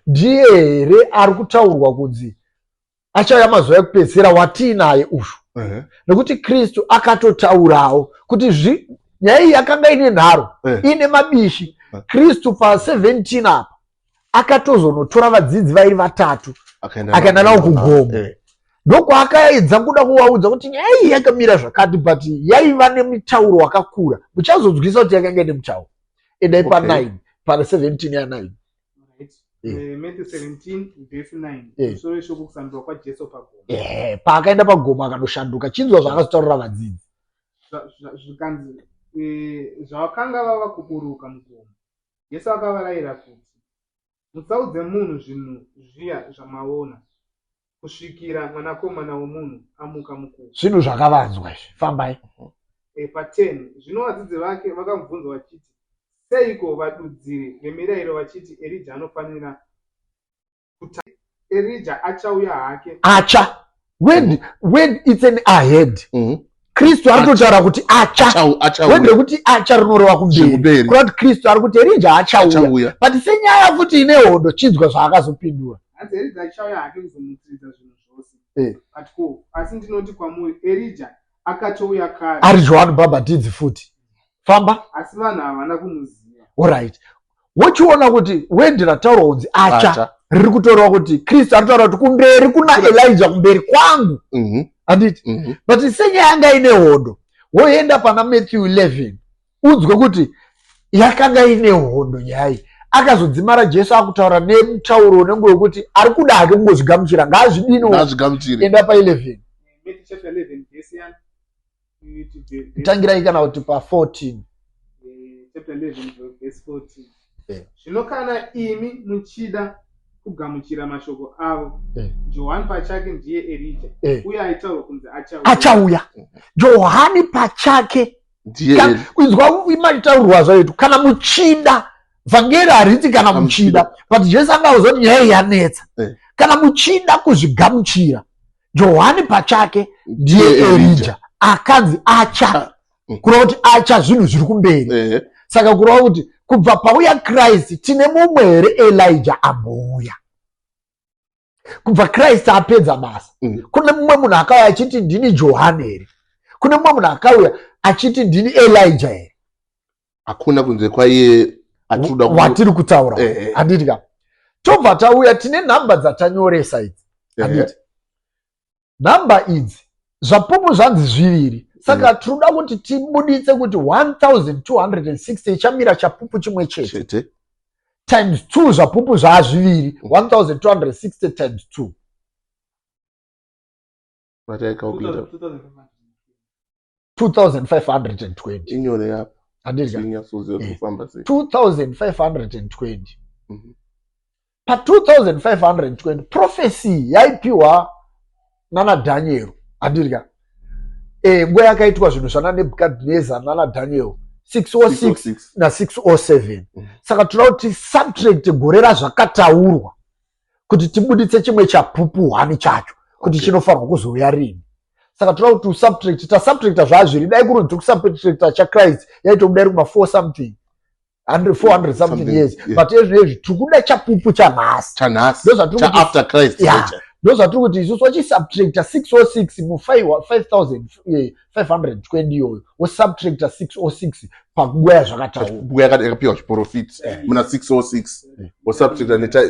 B: ndiye here ari kutaurwa kunzi achauya mazuva ekupedzisira watiinaye uyu. Nekuti Kristu akatotaurawo kuti nyaya iyi yakanga ine nharo, ine mabishi. Kristu pa 17 apa akatozonotora vadzidzi vairi vatatu akaenda navo kugomo. Ndokwaakaedza kuda kuvaudza kuti nyaya iyi yakamira zvakati, but yaiva nemutauro wakakura. Muchazonzwisa kuti yakanga ine mutauro. Endai pa 9, pa 17 ya 9.
C: Matthew 17 verse 9. Musoro weshoko kusandurwa kwaJesu pagomo.
B: Paakaenda pagomo akandoshanduka. Chinzwa zvaakazotaurira vadzidzi.
C: Zvikanzi zvavakanga vava kuburuka mugomo, Jesu akavarayira kuti, Musaudze munhu zvinhu zviya zvamaona, kusvikira Mwanakomana womunhu amuka mukufa.
B: Zvinhu zvakavanzwa izvi. Fambai.
C: Pa10, zvino vadzidzi vake vakamubvunza vachiti, Seiko vadudziri vemirayiro vachiti Erija anofanira kutanga? Erija achauya hake.
B: Acha. When it's an ahead. Kristu ari kutotaura kuti acha. Word rekuti acha rinoreva kumberi. Kureva kuti Kristu ari kuti Erija achauya. But senyaya futi ine hondo, chinzwa zvaakazopindura.
C: Hanzi Erija achauya hake kuzomutsiridza zvinhu zvose. But ko, asi ndinoti kwamuri, Erija akatouya kare.
B: Ari Johani Bhabhatidzi futi. Famba.
C: Asi vanhu havana kumuziva.
B: Alright. Wochiona kuti word rataurwa kunzi acha riri kutoreva kuti Kristu ari kutaura kuti kumberi kuna Elijah, kumberi kwangu. Handiti? But senyaya yanga ine hondo, woenda pana Matthew 11 unzwe kuti yakanga ine hondo nyaya iyi. Akazodzimara Jesu akutaura nemutauro unenge wekuti ari kuda hake kungozvigamuchira, ngaazvidini.
A: Ngaazvigamuchire.
B: Enda pa 11.
C: Matthew chapter 11 verse ya
B: Tangirai kana kuti pa 14.
C: Chapter 11 verse 14. Zvino kana imi muchida kugamuchira mashoko avo, Johani pachake ndiye Erija, uye aitaurwa kunzi achauya.
B: Achauya. Johani pachake inzwa imataurwa zvaitwa kana muchida vhangeri hariti kana muchida but Jesu anga auza kuti nyaya yanetsa. Kana muchida kuzvigamuchira, Johani pachake ndiye Erija akanzi acha, kureva kuti acha zvinhu zviri kumberi. Saka kureva kuti kubva pauya Christ tine mumwe here Elijah ambouya? Kubva Christ apedza basa, kune mumwe munhu akauya achiti ndini Johani here? Kune mumwe munhu akauya achiti ndini Elijah here?
A: Hakuna kunze kwaiye
B: watiri kutaura. Handiti ka? Tobva tauya tine nhamba dzatanyoresa idzi, handiti? Nhamba idzi zvapupu zvanzi zviviri, saka tinoda kuti tibuditse kuti 1260 ichamira chapupu chimwe chete times 2, zvapupu zvaazviviri, 1260 times 2. 2520.
A: Inyore apa.
B: Handiti? 2520. Pa2520 prophecy yaipiwa nana Daniel, handiti? Nguva yakaitwa zvinhu zvana Nebukadnezar nana Daniel, 606 na607. Saka toda kuti subtract gore razvakataurwa kuti tibuditse chimwe chapupu hwani chacho kuti chinofanirwa kuzouya rini. Saka toda kuti usubtract, tasubtracta zvaazviri. Dai kuri kuti kusubtracta chaChrist yaitobuda iri kuma 4 something, 100, 400 something years, but ezvinezvi tiri kuda chapupu chanhasi.
A: Chanhasi.
B: After
A: Christ.
B: Ndo zvatiri kuti isusu wachisubtracta 606 mu5520 iyoyo, wosubtracta 606 panguva yazvakataurwa.
A: Nguva yakapiwa chiprofiti muna 606, wosubtracta.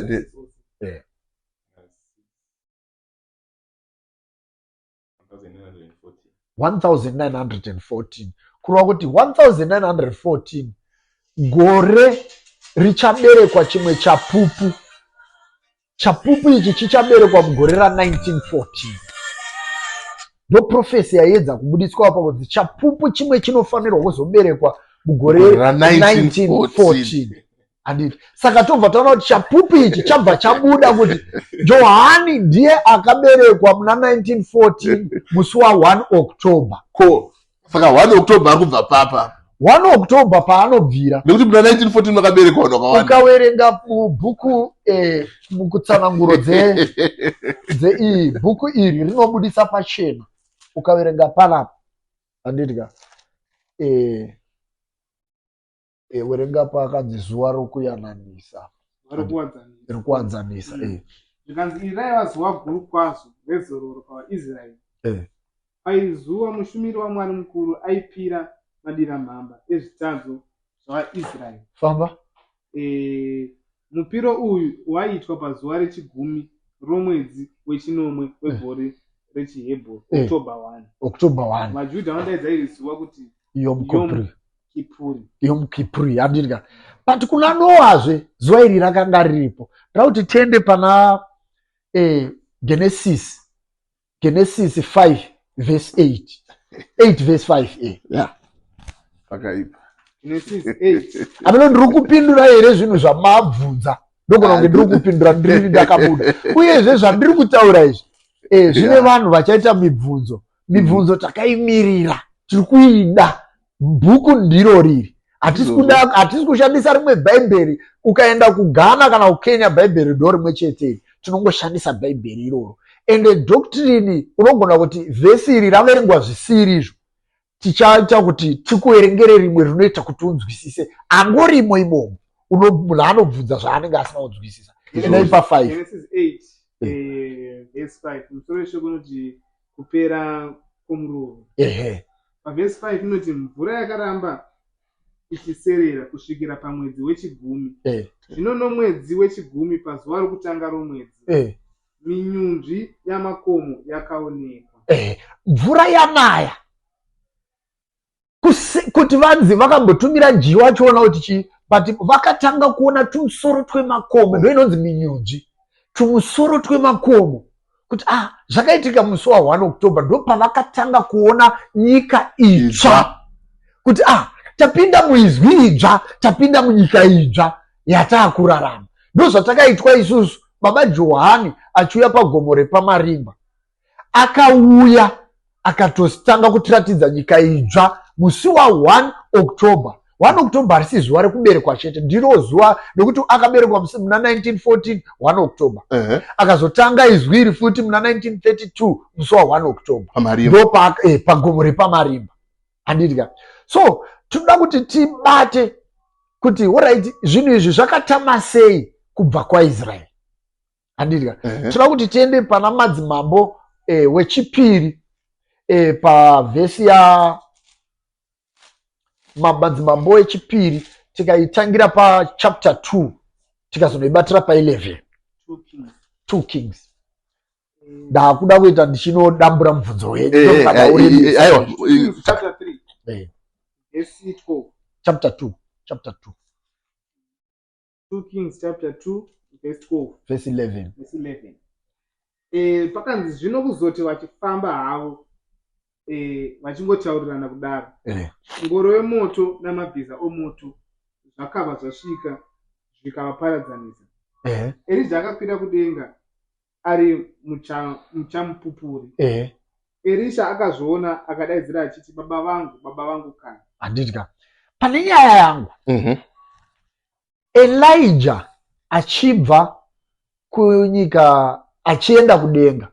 B: 1914, kureva kuti 1914 gore richaberekwa chimwe chapupu. Chapupu ichi chichaberekwa mugore ra1914. Ndo prophecy yaiedza kubudiswa apa kunzi chapupu chimwe chinofanirwa kuzoberekwa mugore 1914, handiti? Saka tobva taona kuti chapupu ichi chabva chabuda kuti Johani ndiye akaberekwa muna 1914 musi wa1 October.
A: Ko saka 1 October ari kubva papa?
B: 1 October paanobvira.
A: Nekuti muna 1914 makaberekwa vanhu vakawanda.
B: Ukawerenga mubhuku, mukutsananguro dzeiyi bhuku iri rinobudisa pachena, ukaverenga panapa, handiti ka? Werenga pakanzi zuva rokuyananisa, rokuwadzanisa.
C: Zvikanzi, iri raiva zuva guru kwazvo rezororo pavaIsraeri. Paizuva mushumiri waMwari mukuru aipira madiramhamba ezvitadzo zvavaIsraeri.
B: Famba.
C: Mupiro uyu waiitwa pazuva rechigumi romwedzi wechinomwe wegore rechiHebheru, October 1.
B: October 1.
C: VaJudha vanodaidza iri zuva kuti
B: Yom Kippur.
C: Kippur.
B: Yom Kippur, handiti? But kuna Noahzve zuva iri rakanga riripo. Ndoda kuti tiende pana Genesis 5 verse 8, 8 verse 5. Yeah.
A: Pakaipa.
C: Genesis 8.
B: Ameno ndiri kupindura here zvinhu zvamabvunza? Ndogona kunge ndiri kupindura ndiri ndakabuda. Uyezve zvandiri kutaura izvi, zvine vanhu vachaita mibvunzo. Mibvunzo takaimirira, tiri kuida. Bhuku ndiro riri, hatisi kushandisa rimwe bhaibheri. Ukaenda kuGhana kana kuKenya, bhaibheri ndo rimwe chete iri. Tinongoshandisa bhaibheri iroro. Ende doctrine, unogona kuti vhesi iri raverengwa zvisiri izvo, tichaita kuti tikuverengere rimwe rinoita kuti unzwisise angorimo imomo. Munhu anobvunza zvaanenge asina kunzwisisa. Endai pa5.
C: Genesis 8 verse 5. Musoro weshoko unoti kupera kwomurovo. Pavhesi 5 inoti, mvura yakaramba ichiserera kusvikira pamwedzi wechigumi. Zvino nomwedzi wechigumi, pazuva rokutanga romwedzi, minyunzvi yamakomo yakaonekwa.
B: Mvura yanaya kuti vanzi vakambotumira njiwa achiona kuti chii, but vakatanga kuona tumusoro twemakomo, ndo inonzi minyunzvi, tumusoro twemakomo, kuti ah, zvakaitika musi wa1 October, ndo pavakatanga kuona nyika itsva, kuti ah, Tapinda muizwi idzva, tapinda munyika idzva yataakurarama. Ndozvatakaitwa isusu. Baba Johani achiuya pagomo repaMarimba, akauya akatotanga kutiratidza nyika idzva musi wa 1 October. 1 October harisi zuva rekuberekwa chete, ndiro zuva nekuti akaberekwa muna 1914 1 October. Akazotanga izwi iri futi muna 1932 musi wa 1 October, ndo pagomo repaMarimba. Handiti ka? So tinoda kuti tibate kuti orit, zvinhu izvi zvakatama sei kubva kwaIsraeri. Handiti ka? Tinoda kuti tiende pana Madzimambo wechipiri, pavhesi ya Madzimambo wechipiri, tikaitangira pachapter 2 tikazonoibatira pa11. 2 Kings. Ndakuda kuita ndichinodambura mubvunzo wenyu.
A: Aiwa.
B: Chapter 2, chapter 2.
C: 2 Kings chapter 2 verse 12.
B: Verse 11.
C: Verse 11. Pakanzi, zvino kuzoti vachifamba havo, vachingotaurirana kudaro, ngoro yemoto namabhiza omoto zvakabva zvasvika zvikavaparadzanisa. Erija akakwira kudenga ari muchamupupuri. Erisha akazviona akadaidzira achiti, "Baba vangu, baba vangu kani!"
B: Handitya pane nyaya yangu. Elijah achibva kunyika achienda kudenga,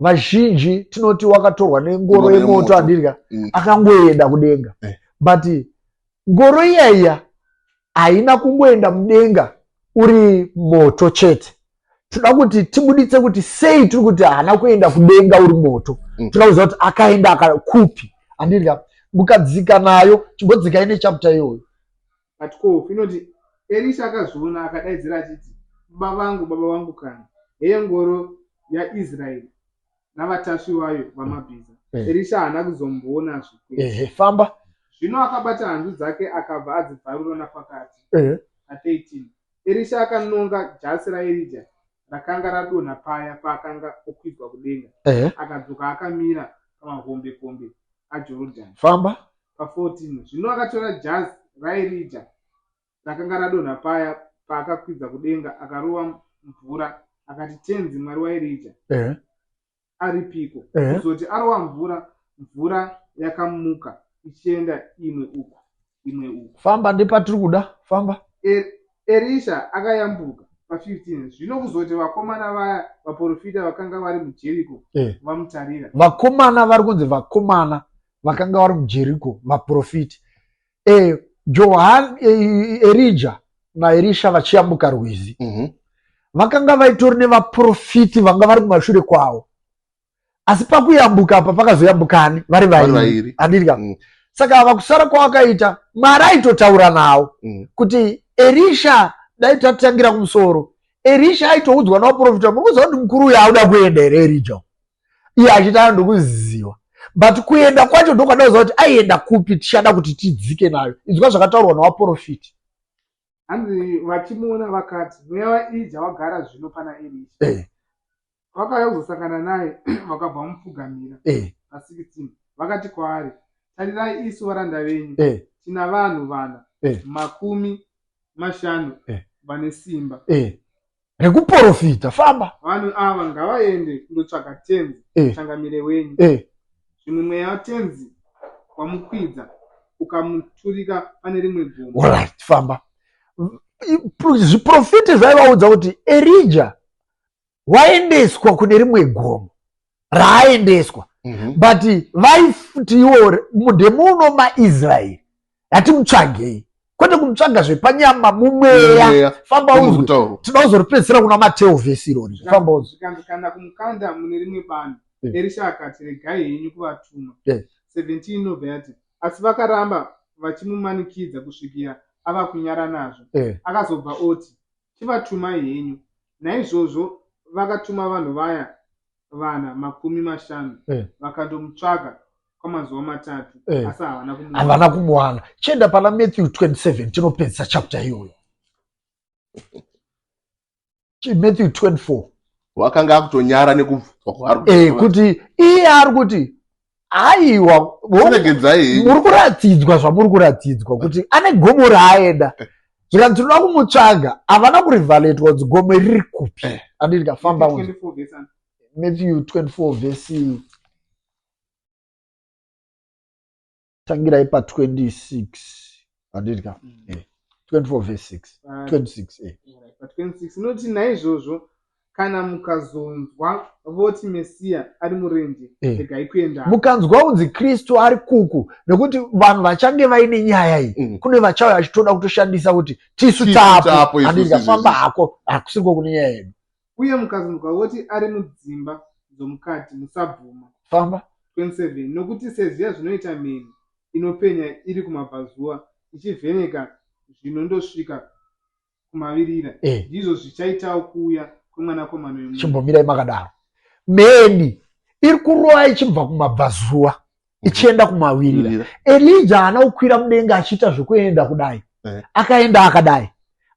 B: vazhinji tinoti wakatorwa nengoro yemoto, handitya? Akangoenda kudenga. But ngoro iyaiya haina kungoenda mudenga uri moto chete. Toda kuti tibuditse kuti sei tiri kuti haana kuenda kudenga uri moto. Toda kuziva kuti akaenda kupi, handitya? Mukadzika nayo, chimbodzikai nechapter iyoyo.
C: Pa12 inoti, Erisha akazviona akadaidzira achiti, "Baba vangu, baba vangu kani! Heyo ngoro yaIsraeri navatasvi vayo vamabhiza!" Erisha haana kuzomboonazve
B: kwete. Ehe, famba.
C: Zvino akabata hanzu dzake akabva adzibvarura napakati. Pa13, Erisha akanonga jasi raErija rakanga radonha paya paakanga okwidzwa kudenga, akadzoka akamira pamahombekombe aJorodhani.
B: Famba.
C: Pa14, zvino akatora jasi raErija rakanga radonha paya paakakwidza kudenga, akarova mvura akati, "Tenzi Mwari waErija aripiko?" Kuzoti arova mvura, mvura yakamuka ichienda imwe uku, imwe uku.
B: Famba, ndepatiri kuda, famba.
C: Erisha akayambuka. Pa15, zvino kuzoti vakomana vaya vaprofita vakanga vari muJeriko vamutarira.
B: Vakomana vari kunzi vakomana vakanga vari muJeriko vaprofiti, Johan, Erija naErisha vachiyambuka rwizi, vakanga vaitori nevaprofiti vanga vari kumashure kwavo, asi pakuyambuka apa pakazoyambukani vari vairi, handiti? Saka ava kusara kwavakaita, Mwari aitotaura nawo kuti Erisha, dai tatangira kumusoro, Erisha aitoudzwa navaprofita, "Muri kuziva kuti mukuru uyu auda kuenda here, Erija?" Iye achiti andokuziva, but kuenda kwacho ndokwada kuziva kuti aienda kupi. Tichada kuti tidzike nayo. Inzwa zvakataurwa navaprofiti.
C: Hanzi vachimuona vakati, "Mweya waErija wagara zvino pana Erisha." Vakauya kuzosangana naye vakabva vamupfugamira. Pa16, vakati kwaari, "Tarirai, isu varanda venyu tina vanhu vana 50 vane simba
B: rekuprofita. Famba.
C: Vanhu ava ngavaende kundotsvaga Tenzi, changamire wenyu. Zvimwe mweya waTenzi wamukwidza ukamuturika pane rimwe gomo."
B: Alright, famba. Zviprofiti zvaivaudza kuti Erija waendeswa kune rimwe gomo raaendeswa, but vaitiwo ndemuno maIsraeri, hatimutsvagei, kwete kumutsvaga zvepanyama, mumweya. Famba uzwe, tinoda kuzoripedzisira kuna Mateo vhesi irori. Famba uzwe.
C: Zvikanzi, "Kana kumukanda mune rimwe bani." Erisha akati, "Regai henyu kuvatuma." 17 inobva yati, asi vakaramba vachimumanikidza kusvikira ava kunyara nazvo. Akazobva oti, "Chivatumai henyu." Naizvozvo vakatuma vanhu vaya vana 50, vakandomutsvaga kwamazuva 3, asi havana kumuwana.
B: Havana kumuwana. Chienda pana Matthew 27, tinopedzisa chapter iyoyo. Matthew 24.
A: Wakanga akutonyara nekubvunzwa kwaari.
B: Kuti iye ari kuti Aiwa,
A: Regedzai henyu.
B: Muri kuratidzwa zvamuri kuratidzwa kuti ane gomo raaenda. Zvikanzi tinoda kumutsvaga, havana kurivaletwa kuti gomo riri kupi. Handiti kafamba
C: 24 verse and
B: Matthew 24 verse, tangirai pa 26, handiti ka? 24 verse 6. 26.
C: Alright, pa 26 inoti, naizvozvo kana mukazonzwa voti Mesiya ari murenje, regai kuenda.
B: Mukanzwa unzi Kristu ari kuku, nekuti vanhu vachange vaine nyaya iyi, kune vachauya vachitoda kutoshandisa kuti tisu
A: Tisu
B: tapo.
A: tapo isusu.
B: Handiti
A: Izvi,
B: kafamba
A: izvi.
B: hako, hakusiriko kune nyaya yedu.
C: Uye mukazonzwa voti ari mudzimba dzomukati, musabvuma.
B: Famba.
C: 27 nokuti seziya zvinoita mheni inopenya iri kumabvazuva ichivheneka zvinondosvika kumavirira, ndizvo zvichaitawo kuuya kwemwanakomana wemunhu.
B: Chimbomirai makadaro. Mheni iri kurova ichibva kumabvazuva ichienda kumawirira. Elija haana kukwira mudenga achiita zvekuenda kudai. Akaenda akadai,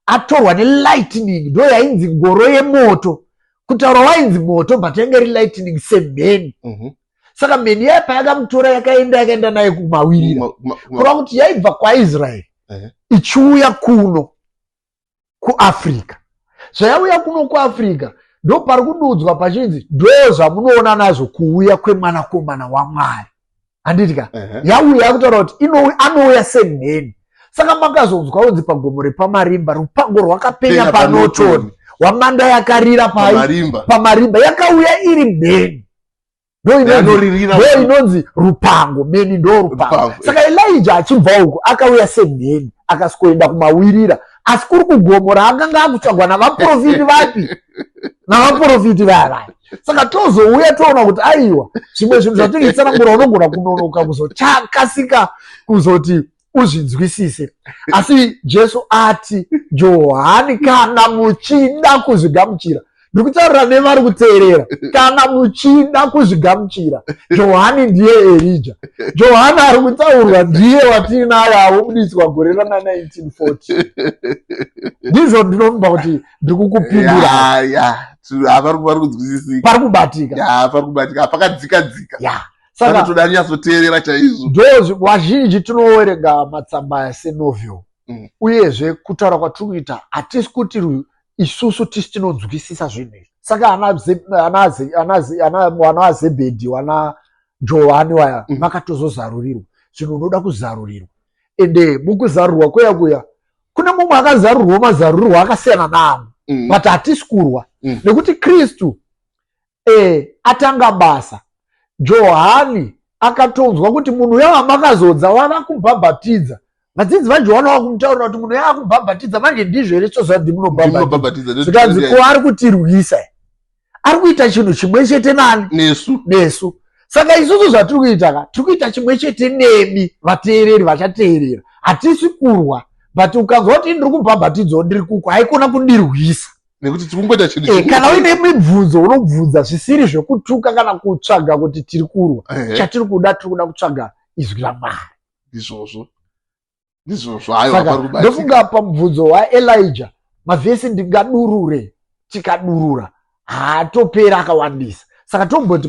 B: atorwa nelightning, ndo yainzi ngoro yemoto. Kutaura wainzi moto, but yange iri lightning semheni. Saka mheni yaya payakamutora, yakaenda naye kumawirira. Kureva kuti yaibva kwaIsraeri ichiuya kuno kuAfrica. Zvayauya kuno kuAfrica, ndo pari kududzwa pachinzi ndo zvamunoona nazvo kuuya kwemwanakomana waMwari, handiti ka? Yauya yakutaura kuti anouya semheni. Saka makazonzwa unzi pagomo repaMarimba rupango rwakapenya
A: Penya
B: paNorton,
A: paNorton.
B: Hwamanda yakarira pai?
A: Pamarimba.
B: Pamarimba. Yakauya iri mheni, ndo inonzi
A: Yanoririra.
B: Ndo inonzi rupango, mheni ndo rupango.
A: Rupango.
B: Saka Elija achibva uku akauya semheni, akasikoenda kumawirira, asi kuri kugomo raakanga akutsvagwa navaprofiti vapi? Navaprofiti vaya vaya. Saka tozouya toona kuti aiwa, zvimwe zvinhu zvatinoitsanangura unogona kunonoka kuzochakasika kuzoti uzvinzwisise. Asi Jesu ati, Johani, kana muchida kuzvigamuchira, ndiri kutaurira nevari kuteerera, kana muchida kuzvigamuchira, Johani ndiye Erija. Johani ari kutaurwa ndiye watiinaye avobudiswa gore rana 1940. Ndizvo ndinovimba kuti ndiri kukupindura.
A: Ya, pari kunzwisisika.
B: Pari kubatika.
A: Ya, pari kubatika, pakadzika dzika.
B: Ya, saka
A: Panotoda nyatsoteerera chaizvo.
B: Ndo vazhinji tinoverenga matsamba aya senovel. Uyezve kutaura kwatiri kuita, hatisi kuti isusu tisi tinonzwisisa zvinhu izvi. Saka ana aZebhedhi, wana Johani waya, vakatozozarurirwa zvinhu. Unoda kuzarurirwa, ende mukuzarurwa kuya kuya kune mumwe akazarurwa mazarurirwa akasiyana naamwe. But hatisi kurwa, nekuti Kristu atanga basa. Johani akatonzwa kuti munhu uya wamakazodza wava kubhabhatidza. Vadzidzi vaJohani vava kumutaurira kuti munhu yava kubhabhatidza manje, ndizvo here toziva ndimunobhabhatidza?
A: Ndinobhabhatidza.
B: Zvikanzi, ko ari kutirwisa, ari kuita chinhu chimwe chete nani?
A: Nesu.
B: Nesu. Saka isusu zvatiri kuita ka, tiri kuita chimwe chete nemi vateereri vachateerera. Hatisi kurwa, but ukanzwa kuti ndiri kubhabhatidzawo, ndiri kuko, haikona kundirwisa.
A: Nekuti tiri kungoita chinhu
B: Eh, kana uine mibvunzo unobvunza zvisiri zvekutuka kana kutsvaga kuti tiri kurwa. Chatiri kuda, tiri kuda kutsvaga izwi raMwari.
A: Ndizvozvo, ndizvozvo, aiwa.
B: Saka
A: Pari kubatika.
B: Ndofunga pamubvunzo waElija, mavhesi ndingadurure, tikadurura haatopera, akawandisa. Saka tomboti